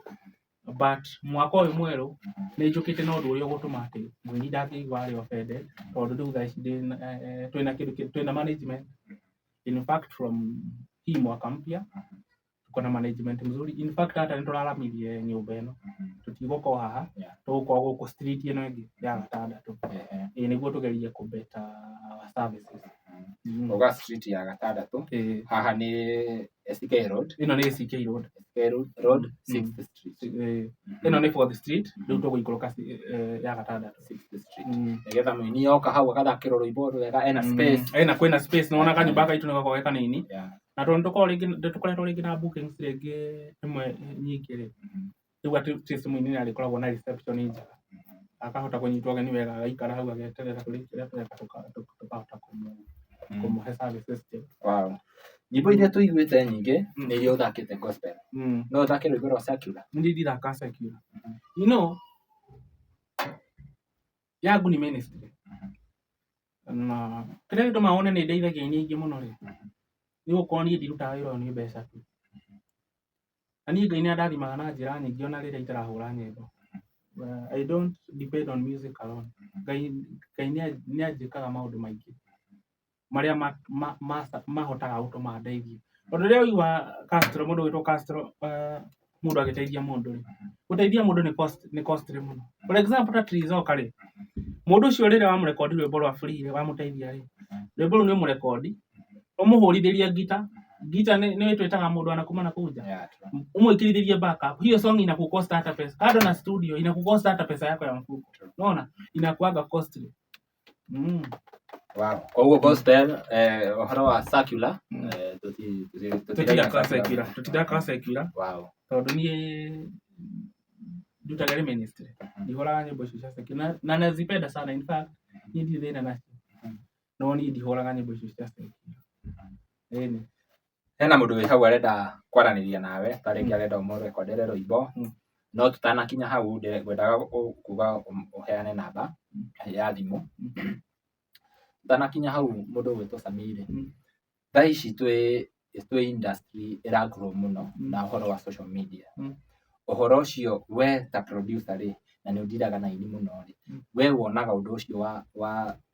But mwaka ũyũ mwerũ nĩ njũkĩte na ũndũ ũrĩa ũgũtũma atĩ mũini ndangĩigua arĩ offended tondũ rĩu thaa ici twĩna kĩndũ twĩna management. In fact from hii mwaka mpya tuko na management mzuri. In fact hata nĩ tũraramirie nyũmba ĩno. Tũtigũkorwo haha, tũgũkorwo gũkũ street ĩno ĩngĩ ya gatandatũ. Ĩĩ nĩguo tũgerie kũ better our services. Uga street ya gatandatũ. Haha nĩ SK Road. Ĩno nĩ SK Road. SK Road, 6th Street. Ĩno nĩ 4th Street, rĩu tũgũikũrũka ya gatandatũ. 6th Street. Nĩgetha mũini oka hau agathakĩrwo rwĩmbo rwega, ena space. Ena kwĩna space, nĩwona kanyũmba gaitũ nĩgakoragwo ge kanini. Na tondũ nĩtũkoretwo rĩngĩ na bookings rĩngĩ rĩmwe nyingĩ rĩ, rĩu at least mũini nĩ arĩkoragwo na reception njega. Akahota kũnyitwo ũgeni wega, agaikara hau ageterera kĩrĩa tũreka tũkahota kũmũhe services njega. Wow. Nyĩmbo iria tũiguĩte nyingĩ nĩ iria ũthakĩte gospel. No ũthake rwĩmbo rwa secular? Niĩ ndithakaga secular. You know, yangu ni ministry. Na kĩrĩa gĩtũmaga wone nĩ ndeithagia aini aingĩ mũno rĩ, nĩ gũkorwo niĩ ndirutaga wĩra ũyũ nĩ mbeca tu. Na niĩ Ngai nĩ andathimaga na njĩra nyingĩ ona rĩrĩa itarahũra nyĩmbo. I don't depend on music alone. Ngai nĩ anjĩkaga maũndũ maingĩ marĩa mahotaga gũtũma ndeithie. Tondũ rĩrĩa ũigua Castro, mũndũ ũgwĩtwo Castro, mũndũ agĩteithia mũndũ rĩ, gũteithia mũndũ nĩ costly mũno. For example ta Trizoka rĩ, mũndũ ũcio rĩrĩa wamũrekondi rwĩmbo rwa free rĩ, wamũteithia rĩ, rwĩmbo rũu nĩ ũmũrekondi, Ũmũhũrithĩrie ngita. Ngita nĩ twĩtaga mũndũ anakuma na kũu nja. Yeah, true. Umwikirithĩrie backup. Hiyo song inakukosta hata pesa. Kando na studio inakukosta hata pesa yako ya mfuko. True. Unaona? Inakuaga costly. Wow. Koguo gospel, ũhoro wa secular, tũtiraina Tũtindaka secular. secular. Tũtindaka secular. Wow. Tondũ niĩ ndutaga rĩ ministry. Ndihũraga nyĩmbo icio cia secular. Na nazipenda sana, in fact niĩ ndirĩ thĩna nacio. No niĩ ndihũraga nyĩmbo icio cia secular. Ĩni. Hena mũndũ wĩ hau arenda kwaranĩria nawe, ta rĩngĩ arenda ũmũrekondere rwĩmbo, no tũtanakinya hau ngwendaga kuga ũheane namba ya thimũ. Tũtanakinya hau mũndũ ũgwĩtwo Samir, thaa ici twĩ industry ĩra grow mũno na ũhoro wa social media. Ũhoro ũcio we ta producer rĩ, na nĩ ũndiraga na aini mũno rĩ, we wonaga ũndũ ũcio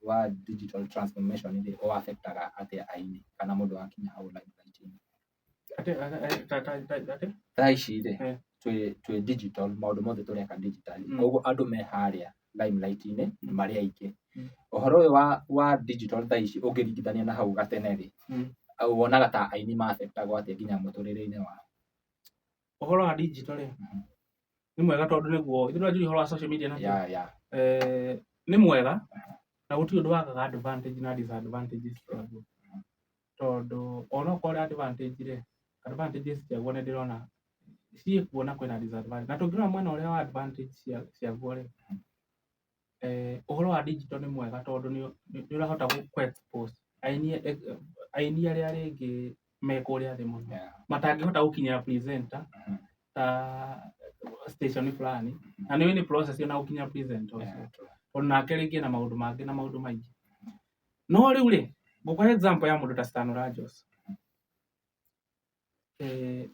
wa digital transformation rĩ, ũ affectaga atĩa aini kana mũndũ wakinya hau limelight-inĩ? Atĩ atĩ? Thaa ici rĩ, twĩ digital, maũndũ mothe tũreka digitally. Koguo andũ me harĩa limelight-inĩ marĩ aingĩ. Ũhoro ũyũ wa digital thaa ici ũngĩringithania na hau gatene rĩ, wonaga ta aini ma affectagwo atĩa nginya mũtũrĩre-inĩ wao? Ũhoro wa digital rĩ, nĩ mwega tondũ nĩguo ithuĩ tũranjĩrĩria ũhoro wa social media na kĩ? Yeah, yeah. Nĩ mwega na gũtirĩ ũndũ wagaga advantage na disadvantages ciaguo. Tondũ onokorwo nĩ advantage rĩ, advantages ciaguo nĩ ndĩrona ciĩkuo na kwĩna disadvantage. Na tũngĩrora mwena ũrĩa wa advantage ciaguo rĩ, ũhoro wa digital nĩ mwega tondũ nĩ ũrahota kũ expose aini arĩa rĩngĩ me kũrĩa thĩ mũno. Matangĩhota gũkinyĩra presenter ta station fulani. Na nĩ nĩ process ona gũkinya presenter ũcio. Yeah, true. Tondũ nake rĩngĩ ena maũndũ mangĩ na maũndũ maingĩ. No rĩu rĩ, ngũkũhe example ya mũndũ ta Stan Rajos.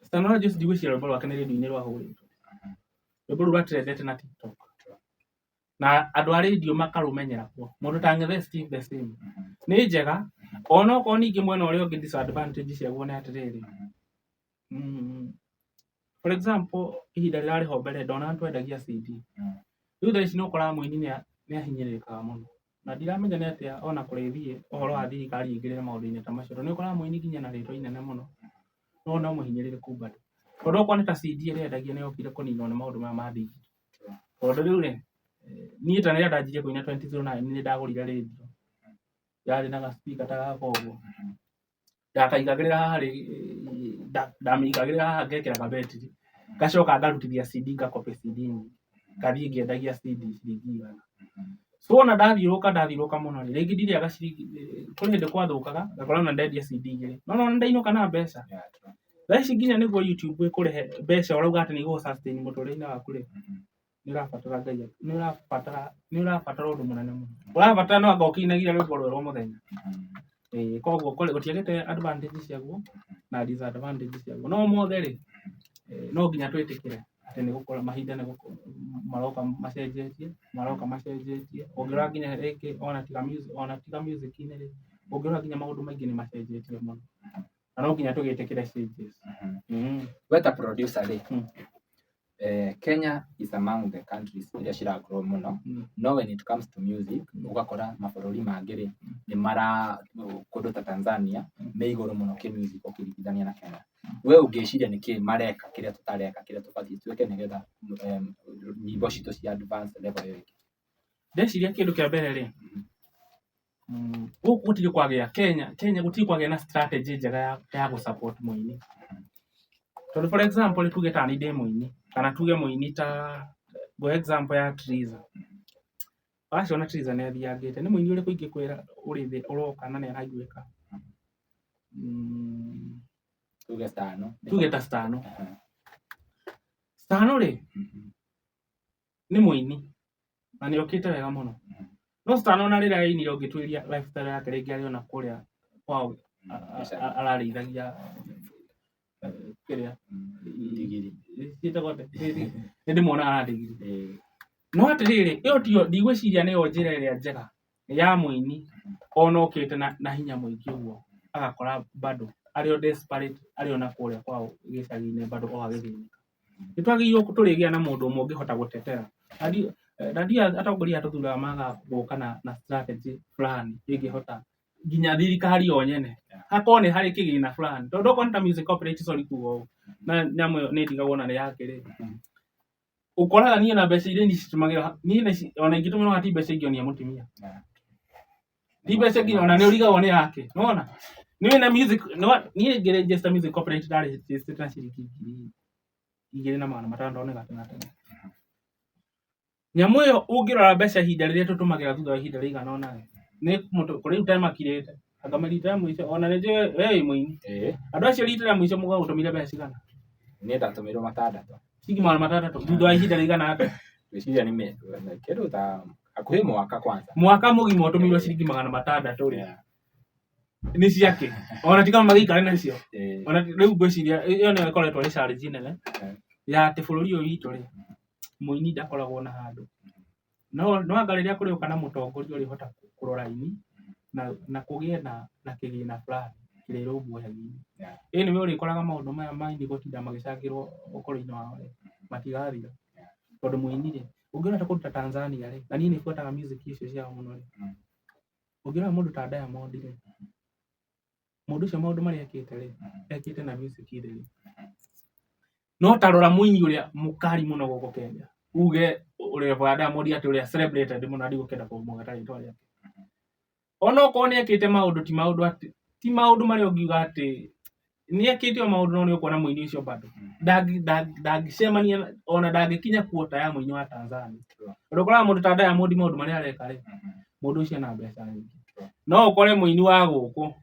Stan Rajos ndigwĩciria rwĩmbo rwake nĩ rĩndiũ-inĩ rwahũrĩtwo. Rwĩmbo rũu rwatrendete na TikTok. Na andũ a rĩndiũ makarũmenyera kuo. Mũndũ ta Ng'ethe Steve the same. Nĩ njega, onokorwo ningĩ mwena ũrĩa ũngĩ disadvantage ciaguo nĩ atĩrĩrĩ. For example, ihinda rĩrarĩ ho mbere ndona twendagia CD. Rĩu thaa ici nĩ ũkoraga mũini nĩ ahinyĩrĩrĩkaga mũno. Na ndiramenya nĩ atĩa ona kũrĩthiĩ ũhoro wa thirikari ĩingĩrĩre maũndũ-inĩ ta macio. Tondũ nĩ ũkoraga mũini nginya na rĩtwa inene mũno, no no mũhinyĩrĩrĩku bado. Tondũ okorwo nĩ ta CD ĩrĩa yendagia nĩ yokire kũninwo nĩ maũndũ maya ma digital. Tondũ rĩu rĩ, niĩ ta rĩrĩa ndanjirie kũina 2009 nĩ ndagũrire rĩndiũ. Yarĩ na ga speaker ta gaka ũguo. Ndakaigagĩrĩra haha rĩ, ndamĩigagĩrĩra haha ngekĩra kabetiri. Ngacoka ngarutithia CD ngakopĩ CD nyingĩ. Ngathiĩ ngĩendagia CD ciringi 100. So ona ndathiũrũrũka mũno rĩ, rĩngĩ ndirĩaga ciringi, kũrĩ hĩndĩ gwathũkaga, ngakora ona ndendia CD igĩrĩ. No nĩwona nĩndainũka na mbeca. Thaa ici nginya nĩguo YouTube ĩkũrĩhe mbeca ũrauga atĩ nĩ igũgũ sustain mũtũrĩre-inĩ waku rĩ, nĩ ũrabatara Ngai, nĩ ũrabatara ũndũ mũnene mũno. Ũrabatara no anga ũkĩinagia rwĩmbo rwerũ o mũthenya. Koguo gũtiagĩte advantage ciaguo na disadvantage ciaguo. No mothe rĩ, no nginya twĩtĩkĩre atĩ nĩ gũkũra mahinda nĩ maroka macenjetie, maroka macenjetie. Ũngĩrora nginya rĩngĩ ona tiga music, ona tiga music-inĩ rĩ, ũngĩrora nginya maũndũ maingĩ nĩ macenjetie mũno. Na no nginya tũgĩtĩkĩre changes. We ta producer rĩ, Kenya is among the countries iria cira grow mũno, no when it comes to music ũgakora mabũrũri mangĩ rĩ, nĩ mara kũndũ ta Tanzania me igũrũ mũno kĩ music ũkĩringithania na Kenya. We ũngĩciria nĩkĩ mareka kĩrĩa tũtareka, kĩrĩa tũbatiĩ twĩke nĩgetha nyĩmbo citũ cia advance level ĩyo ĩngĩ? Ndeciria kĩndũ kĩa mbere rĩ, gũkũ gũtirĩ kwagĩa Kenya gũtirĩ kwagĩa na strategy njega ya gũ support mũini. Tondũ for example tuge ta niĩ ndĩ mũini kana tuge mũini ta ngũhe example ya Triza. Waciona Triza nĩ athiangĩte, nĩ mũini ũrĩkũ ingĩkwĩra ũrĩ thĩ ũroka na nĩ araiguĩka? Tuge Stano. Tuge ta Stano. Stano rĩ, nĩ mũini na nĩ okĩte wega mũno. No Stano ona rĩrĩa ainire ũngĩtuĩria lifestyle yake rĩngĩ arĩ ona kũrĩa kwao ararĩithagia kĩrĩa Ndigiri. Ciĩtagwo atĩa? Nĩ ndĩmuonaga na ndigiri. No atĩrĩrĩ, ĩyo tiyo ndigwĩciria nĩyo njĩra ĩrĩa njega ya mũini ona okĩte na hinya mũingĩ ũguo agakora bado arĩ o desperate, arĩ ona kũrĩa kwao gĩcagi-inĩ bado o agĩthĩnĩka. Nĩ twagĩrĩirwo tũrĩgĩa na mũndũ ũmwe ũngĩhota gũtetera. Na ndiũĩ atongoria aya tũthuraga magaga gũka na strategy fulani ĩngĩhota Nginya thirikari yo nyene hakorwo nĩ harĩ kĩgĩna fulani, tondũ okorwo nĩ ta music copyright, sorry kuga ũũ, na nyamũ ĩyo nĩ ndigagwo na nĩ yake rĩ, ũkoraga niĩ na mbeca iria nicitũmagĩra niĩ ona ingĩtũmĩrwo ti mbeca ingĩonia mũtumia, ti mbeca nginya ona nĩ ũrigagwo nĩ yake. Nĩwona niĩ na music niĩ ngĩregister music copyright ndaregister na ciringi 2500 nĩ gatene tene. Nyamũ ĩyo ũngĩrora mbeca ihinda rĩrĩa tũtũmagĩra thutha wa ihinda rĩigana ũna rĩ, nĩ kũrĩ rĩu temakirĩte anga rita rĩa mũico ona nĩ njũĩ we wĩ mũini. Andũ acio rita rĩa mũico mũgagũtũmire mbeca cigana? Niĩ ndatũmĩirwo 600. Ciringi 600 thutha wa ihinda rĩigana atĩa? Ngwĩciria nĩ kĩndũ ta hakuhĩ mwaka kwanza. Mwaka mũgima ũtũmĩirwo ciringi 600 rĩ, nĩ ciake ona ti kama magĩikare nacio. Ona rĩu ngwĩciria ĩyo nĩyo ĩkoretwo ĩrĩ challenge nene ya atĩ bũrũri ũyũ witũ rĩ, mũini ndakoragwo na handũ. No anga rĩrĩa kũrĩũka na mũtongoria ũrĩhota kũrora aini na kũgĩe na kĩgĩna fulani kĩrĩa ĩrũmbũyagia aini. Anyway, ũrĩkoraga maũndũ maya ma aini gũtinda magĩcangĩrwo ũkũrũ-inĩ wao rĩ, matigathira. Tondũ mũini rĩ, ũngĩrora ta kũndũ ta Tanzania rĩ, na niĩ nĩ buataga music icio ciao mũno rĩ, ũngĩrora mũndũ ta Diamond rĩ, mũndũ ũcio maũndũ marĩa ekĩte rĩ, ekĩte na music theri. No ta rora mũini ũrĩa mũkali mũno gũkũ Kenya, uge ũrĩa wa Diamond atĩ ũrĩa celebrated mũno, ndigũkĩenda kũmũgweta rĩtwa rĩake. Ona okorwo nĩ ekĩte maũndũ, ti maũndũ atĩ ti maũndũ marĩa ũngiuga atĩ nĩ ekĩte o maũndũ, no nĩ ũkuona mũini ũcio bado ndangĩcemania ona ndangĩkinya kuota ya mũini wa Tanzania. Tondũ ũkoraga mũndũ ta Diamond maũndũ marĩa areka rĩ, mũndũ ũcio ena mbeca nyingĩ. No ũkore mũini wa gũkũ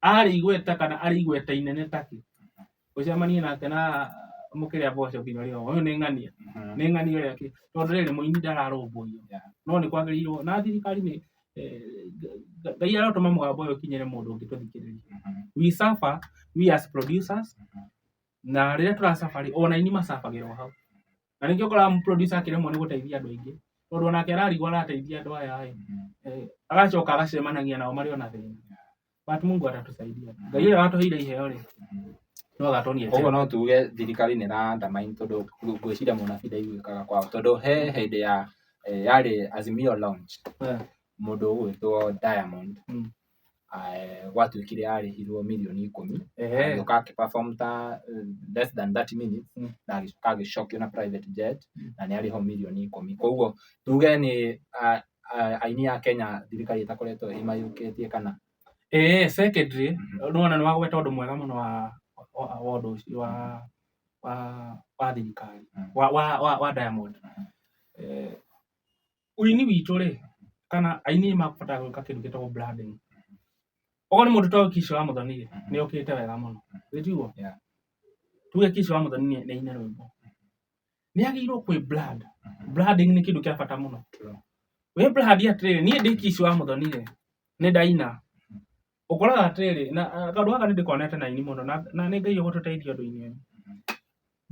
arĩ igweta kana arĩ igweta inene takĩ, ũcemanie nake na mũkĩrĩa mboco nginya ũrĩa ũyũ nĩ ng'ania nĩ ng'ania ũrĩa kĩ, tondũ rĩrĩ mũini ndararũmbũiyo. No nĩ kwagĩrĩirwo na thirikari nĩ Ngai arotũma mũgambo ũyũ ũkinyĩre mũndũ ũngĩtũthikĩrĩria. We suffer, we as producers, na rĩrĩa tũrasuffer rĩ, ona aini macabagĩrwo hau. Na nĩkĩo ũkoraga producer akĩremwo nĩ gũteithia andũ aingĩ, tondũ onake ararigwo arateithia andũ aya ĩ, agacoka agacemanagia nao marĩ ona thĩna. But Mungu atatusaidia. Ngai ũrĩa watũheire iheo rĩ, no agatuonia Koguo njĩra. No tuge thirikari nĩ ĩra undermine, tondũ ngwĩciria mũnabii ndaiguĩkaga kwao, tondũ he hĩndĩ ya yarĩ Azimio launch, mũndũ ũgwĩtwo Diamond gwatuĩkire arĩhirwo mirioni 10, agĩũka akĩ-perform ta less than 30 minutes, na agĩcoka agĩcokio na private jet, na nĩ arĩhwo mirioni 10. Koguo tuge nĩ aini a Kenya thirikari ĩtakoretwo ĩmayũkĩtie kana? Ĩĩ, secondly, nĩwona nĩ wagweta ũndũ mwega mũno wa ũndũ ũcio wa thirikari wa Diamond. Ũini witũ rĩ, kana aini nĩ mabataraga gwĩka kĩndũ gĩtagwo branding. Okorwo nĩ mũndũ ta ũyũ Kishi wa Muthoni rĩ, nĩ okĩte wega mũno. Ĩ tiguo? Tuge Kishi wa Muthoni nĩ aine rwĩmbo. Nĩ agĩrĩirwo kwĩ brand. Branding nĩ kĩndũ kĩa bata mũno. Wĩ brand atĩrĩrĩ, niĩ ndĩ Kishi wa Muthoni rĩ, nĩ ndaina. Ũkoraga atĩrĩrĩ, na kaũndũ gaka nĩ ndĩkonete na aini mũno, na nĩ Ngai ũgũtũteithia ũndũ-inĩ ũyũ.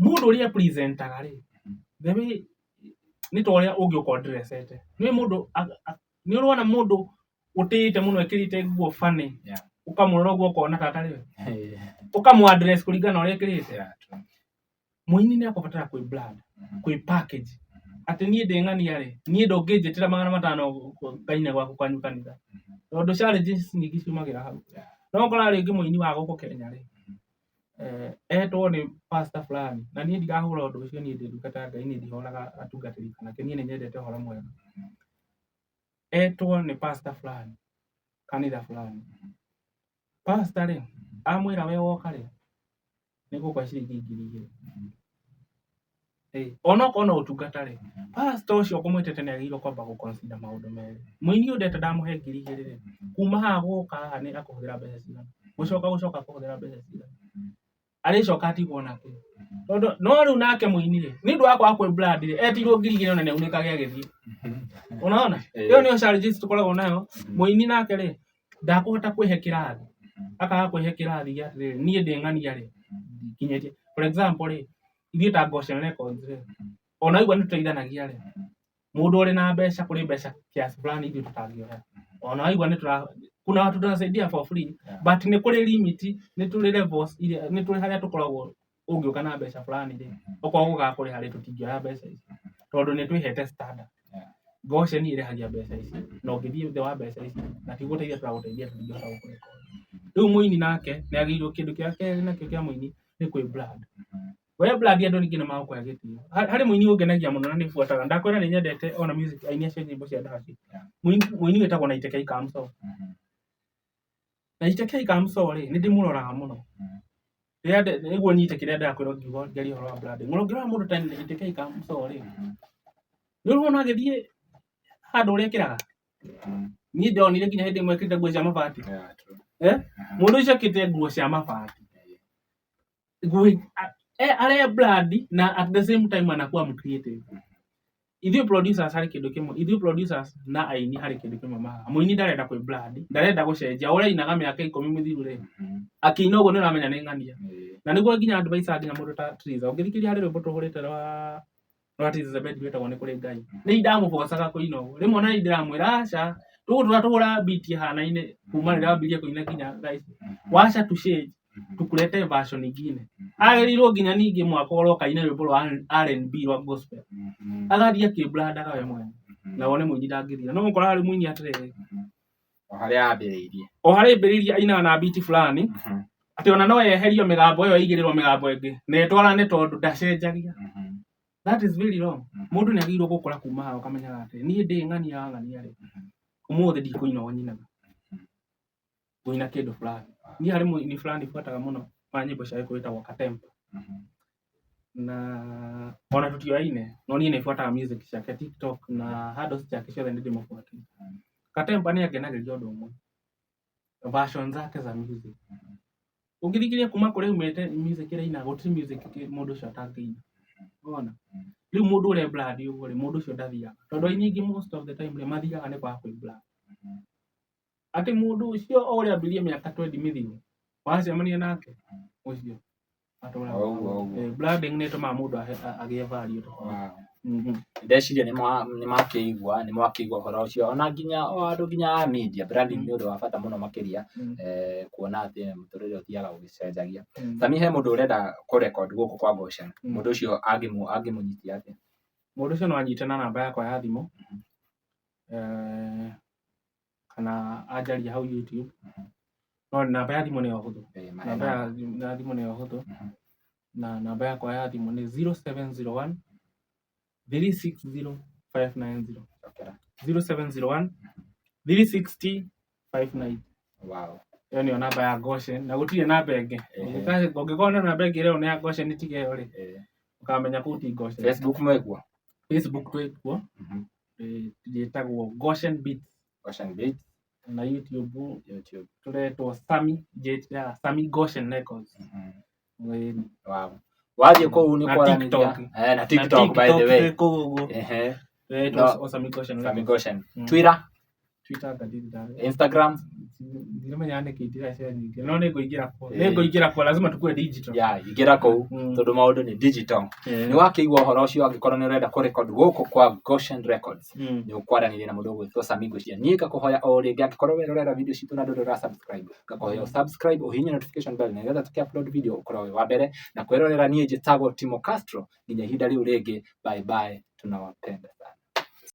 Mũndũ ũrĩa presentaga rĩ, the way nĩ ta ũrĩa ũngĩũka ũndressete. Nĩ mũndũ nĩ ũrona mũndũ ũtĩĩte mũno ekĩrĩte nguo funny, ũkamũrora ũguo ũkona ta atarĩ we. Ũkamũ address kũringana na ũrĩa ekĩrĩte. Mũini nĩ akũbatara kwĩ brand, kwĩ package. Atĩ niĩ ndĩ ng'ania rĩ, niĩ ndũngĩnjĩtĩra 500 ngaine gwaku kwanyu kanitha. Tondũ challenges nyingĩ ciumagĩra hau. No ũkoraga rĩngĩ mũini wa gũkũ Kenya rĩ, etwo nĩ pastor fulani, na niĩ ndirahũra ũndũ ũcio, niĩ ndĩ ndungata ya Ngai, niĩ ndihũraga atungatĩri kana kĩ, niĩ nĩ nyendete ũhoro mwega. Etwo nĩ pastor fulani, kanitha fulani. Pastor rĩ, amwĩra we woka rĩ, nĩ ngũkũhe ciringi 2000. Onokorwo no ũtungata rĩ, pastor ũcio ũkũmwĩtĩte nĩ agĩrĩirwo kwamba gũ consider maũndũ merĩ. Mũini ũyũ ndeta ndamũhe 2000 rĩ, kuma haha gũka haha nĩ akũhũthĩra mbeca cigana? Gũcoka akũhũthĩra mbeca cigana? Arĩcoka atigwo nakĩ? Tondũ no rĩu nake mũini rĩ, nĩ ũndũ wa kwaga kwĩ brand rĩ, etirwo 2000 ona nĩ aunĩkage agĩthiĩ. Unaona? Ĩyo nĩyo challenges tũkoragwo nayo. Mũini nake rĩ, ndakũhota kwĩhe kĩrathi. Akaga kwĩhe kĩrathi gĩa atĩrĩrĩ, niĩ ndĩ ng'ania rĩ, ndikinyĩtie. For example rĩ, ithuĩ ta Goshen Records rĩ, ona waigua nĩ tũteithanagia rĩ, mũndũ ũrĩ na mbeca kũrĩ mbeca kiasi fulani ithuĩ tũtangĩoya. Ona waigua nĩ tũra kuna watu tunasaidia for free, but nĩ kũrĩ limit, nĩ tũrĩ levels iria nĩ tũrĩ harĩa tũkoragwo ũngĩũka na mbeca fulani rĩ, okorwo gũgakũrĩha rĩ, tũtingĩoya mbeca icio tondũ nĩ twĩhete standard. Goshen ĩrĩhagia mbeca ici na ũngĩthiĩ thĩ wa mbeca ici na ti gũteithia tũragũteithia tũtingĩhota gũkũrekondi. Rĩu mũini nake nĩ agĩrĩirwo kĩndũ kĩa kerĩ nakĩo kĩa mũini nĩ kwĩ brand. We brand andũ ningĩ nĩ magũkũhe gĩtĩo. Harĩ mũini ũngenagia mũno na nĩ buataga ndakwĩra nĩ nyendete ona music aini acio nyĩmbo cia ndaci. Mũini wĩtagwo Naiteke Kamso. Naiteke Kamso rĩ nĩ ndĩmũroraga mũno. Rĩrĩa nĩguo nyite kĩrĩa ndĩrakwĩra ngiuga ngĩaria ũhoro wa branding. Ũngĩrora mũndũ ta Naiteke Kamso rĩ nĩ ũrona agĩthiĩ handũ ũrĩa ekĩraga. Niĩ ndonire nginya hĩndĩ ĩmwe ekĩrĩte nguo cia mabati. Yeah, true. Eh? Mũndũ ũcio ekĩrĩte nguo cia mabati. Nguo are brand na at the same time anakuwa creative. Ithuĩ producers harĩ kĩndũ kĩmwe, ithuĩ producers na aini harĩ kĩndũ kĩmwe mahaga. Mũini ndarenda kwĩ brand, ndarenda gũcenjia. Ũrĩa ainaga mĩaka 10 mĩthiru rĩ, akĩina ũguo nĩ ũramenya nĩ ng'ania. Na nĩguo nginya advice nginya mũndũ ta Triza. Ũngĩthikĩrĩria harĩ rwĩmbo tũhũrĩte rwa Triza Zebedi rwĩtagwo nĩ kũrĩ Ngai. Nĩ ndamũbocaga kũina ũguo. Rĩmwe ona niĩ ndĩramwĩra aca, tũgũtũra tũhũra beat ĩhanaine kuma rĩrĩa wambirie kũina nginya thaa ici. Wacha tu change tukulete version ingine. Agĩrĩirwo nginya ningĩ mwaka ũroka aine rwĩmbo rwa R&B rwa gospel. Agathiĩ akĩbrandaga we mwene. Na wone mũini ndangĩthira. No ũkora harĩ mũini atĩrĩrĩ. O harĩa ambĩrĩirie. O harĩa ambĩrĩirie ainaga na beat fulani. Atĩ ona no yeherio mĩgambo ĩyo ĩigĩrĩrwo mĩgambo ĩngĩ na ĩtwarane tondũ ndacenjagia. That is very wrong. Mũndũ nĩ agĩrĩirwo gũkũra kuma haha ũkamenyaga atĩ niĩ ndĩ ng'ania wa ng'ania rĩ, ũmũthĩ ndikũina ũũ nyinaga. Ngũina kĩndũ fulani. Niĩ harĩ mũini fulani buataga mũno wa nyĩmbo cia Gĩkũyũ wĩtagwo Katempa. Na ona tũtioyaine no niĩ nĩ buataga music ciake TikTok na handles ciake ciothe nĩ ndĩmũbuatĩte. Katempa nĩ angenagĩria ũndũ ũmwe. Version zake za music. Ũngĩthikĩrĩria kuma kũrĩa aumĩte music ĩrĩa ainaga gũtirĩ music mũndũ ũcio atangĩina. Wona? Rĩu mũndũ ũrĩa brand ũguo rĩ, mũndũ ũcio ndathiaga. Tondũ aini aingĩ most of the time rĩ, mathiaga nĩ kwaga kwĩ brand. Atĩ mũndũ ũcio o ũrĩa ambirie mĩaka 20 mĩthiru, wacemania nake, ũcio atũraga. O ũguo, o ũguo. Branding nĩ ĩtũmaga mũndũ agĩe value. Wow. Ndeciria nĩ mwakĩigua ũhoro ũcio ona nginya o andũ nginya a media branding nĩ ũndũ wa bata mũno makĩria kuona atĩ mũtũrĩre ũthiaga ũgĩcenjagia. Sami, he mũndũ ũrenda kũ record gũkũ kwa Goshen, mũndũ ũcio angĩmũnyitia atĩa? Mũndũ ũcio no anyite na namba yakwa ya thimũ kana anjarie hau YouTube. No namba ya thimũ nĩyo hũthũ. Namba ya thimũ nĩyo hũthũ. Na namba yakwa ya thimũ nĩ 0701 360 590. 0701 360 590. Wow. Ĩyo nĩyo namba ya Goshen na gũtirĩ namba ĩngĩ. Ũngĩkorwo na namba ĩngĩ ĩrĩa nĩ ya Goshen tiga ĩyo rĩ, ũkamenya kũu ti Goshen. Facebook mwĩkuo? Facebook twĩkuo. Ĩtagwo Goshen Beats. Goshen Beats. Na YouTube tũretwo Sami Sami Goshen Records. Wow. Wathiĩ kũu nĩ kwaranĩria. Na TikTok by the way. Kũu ũguo. Tũretwo Sami Goshen Records. Sami Goshen. Twitter? Twitter ngathiĩ. Instagram? Ndiramenya nĩkĩ ndĩracia nyingĩ. No nĩngũingĩra kuo. Nĩngũingĩra kuo, lazima tukue digital. Yeah, ingĩra kũu tondũ maũndũ nĩ digital. Nĩ wakĩigua ũhoro ũcio angĩkorwo nĩ ũrenda kũ record gũkũ kwa Goshen Records. Nĩ ũkwaranĩria na mũndũ ũgwĩtwo Sami Ngwĩciria. Niĩ ngakũhoya o rĩngĩ angĩkorwo we ũrerora video citũ na ndũrĩ ũra subscribe, ngakũhoya ũ subscribe ũhihinye notification bell nĩgetha tũkĩ upload video ũkorwo wĩ wa mbere na kwĩrorera. Niĩ njĩtagwo Timo Castro, nginya ihinda rĩu rĩngĩ, bye bye, tunawapenda sana.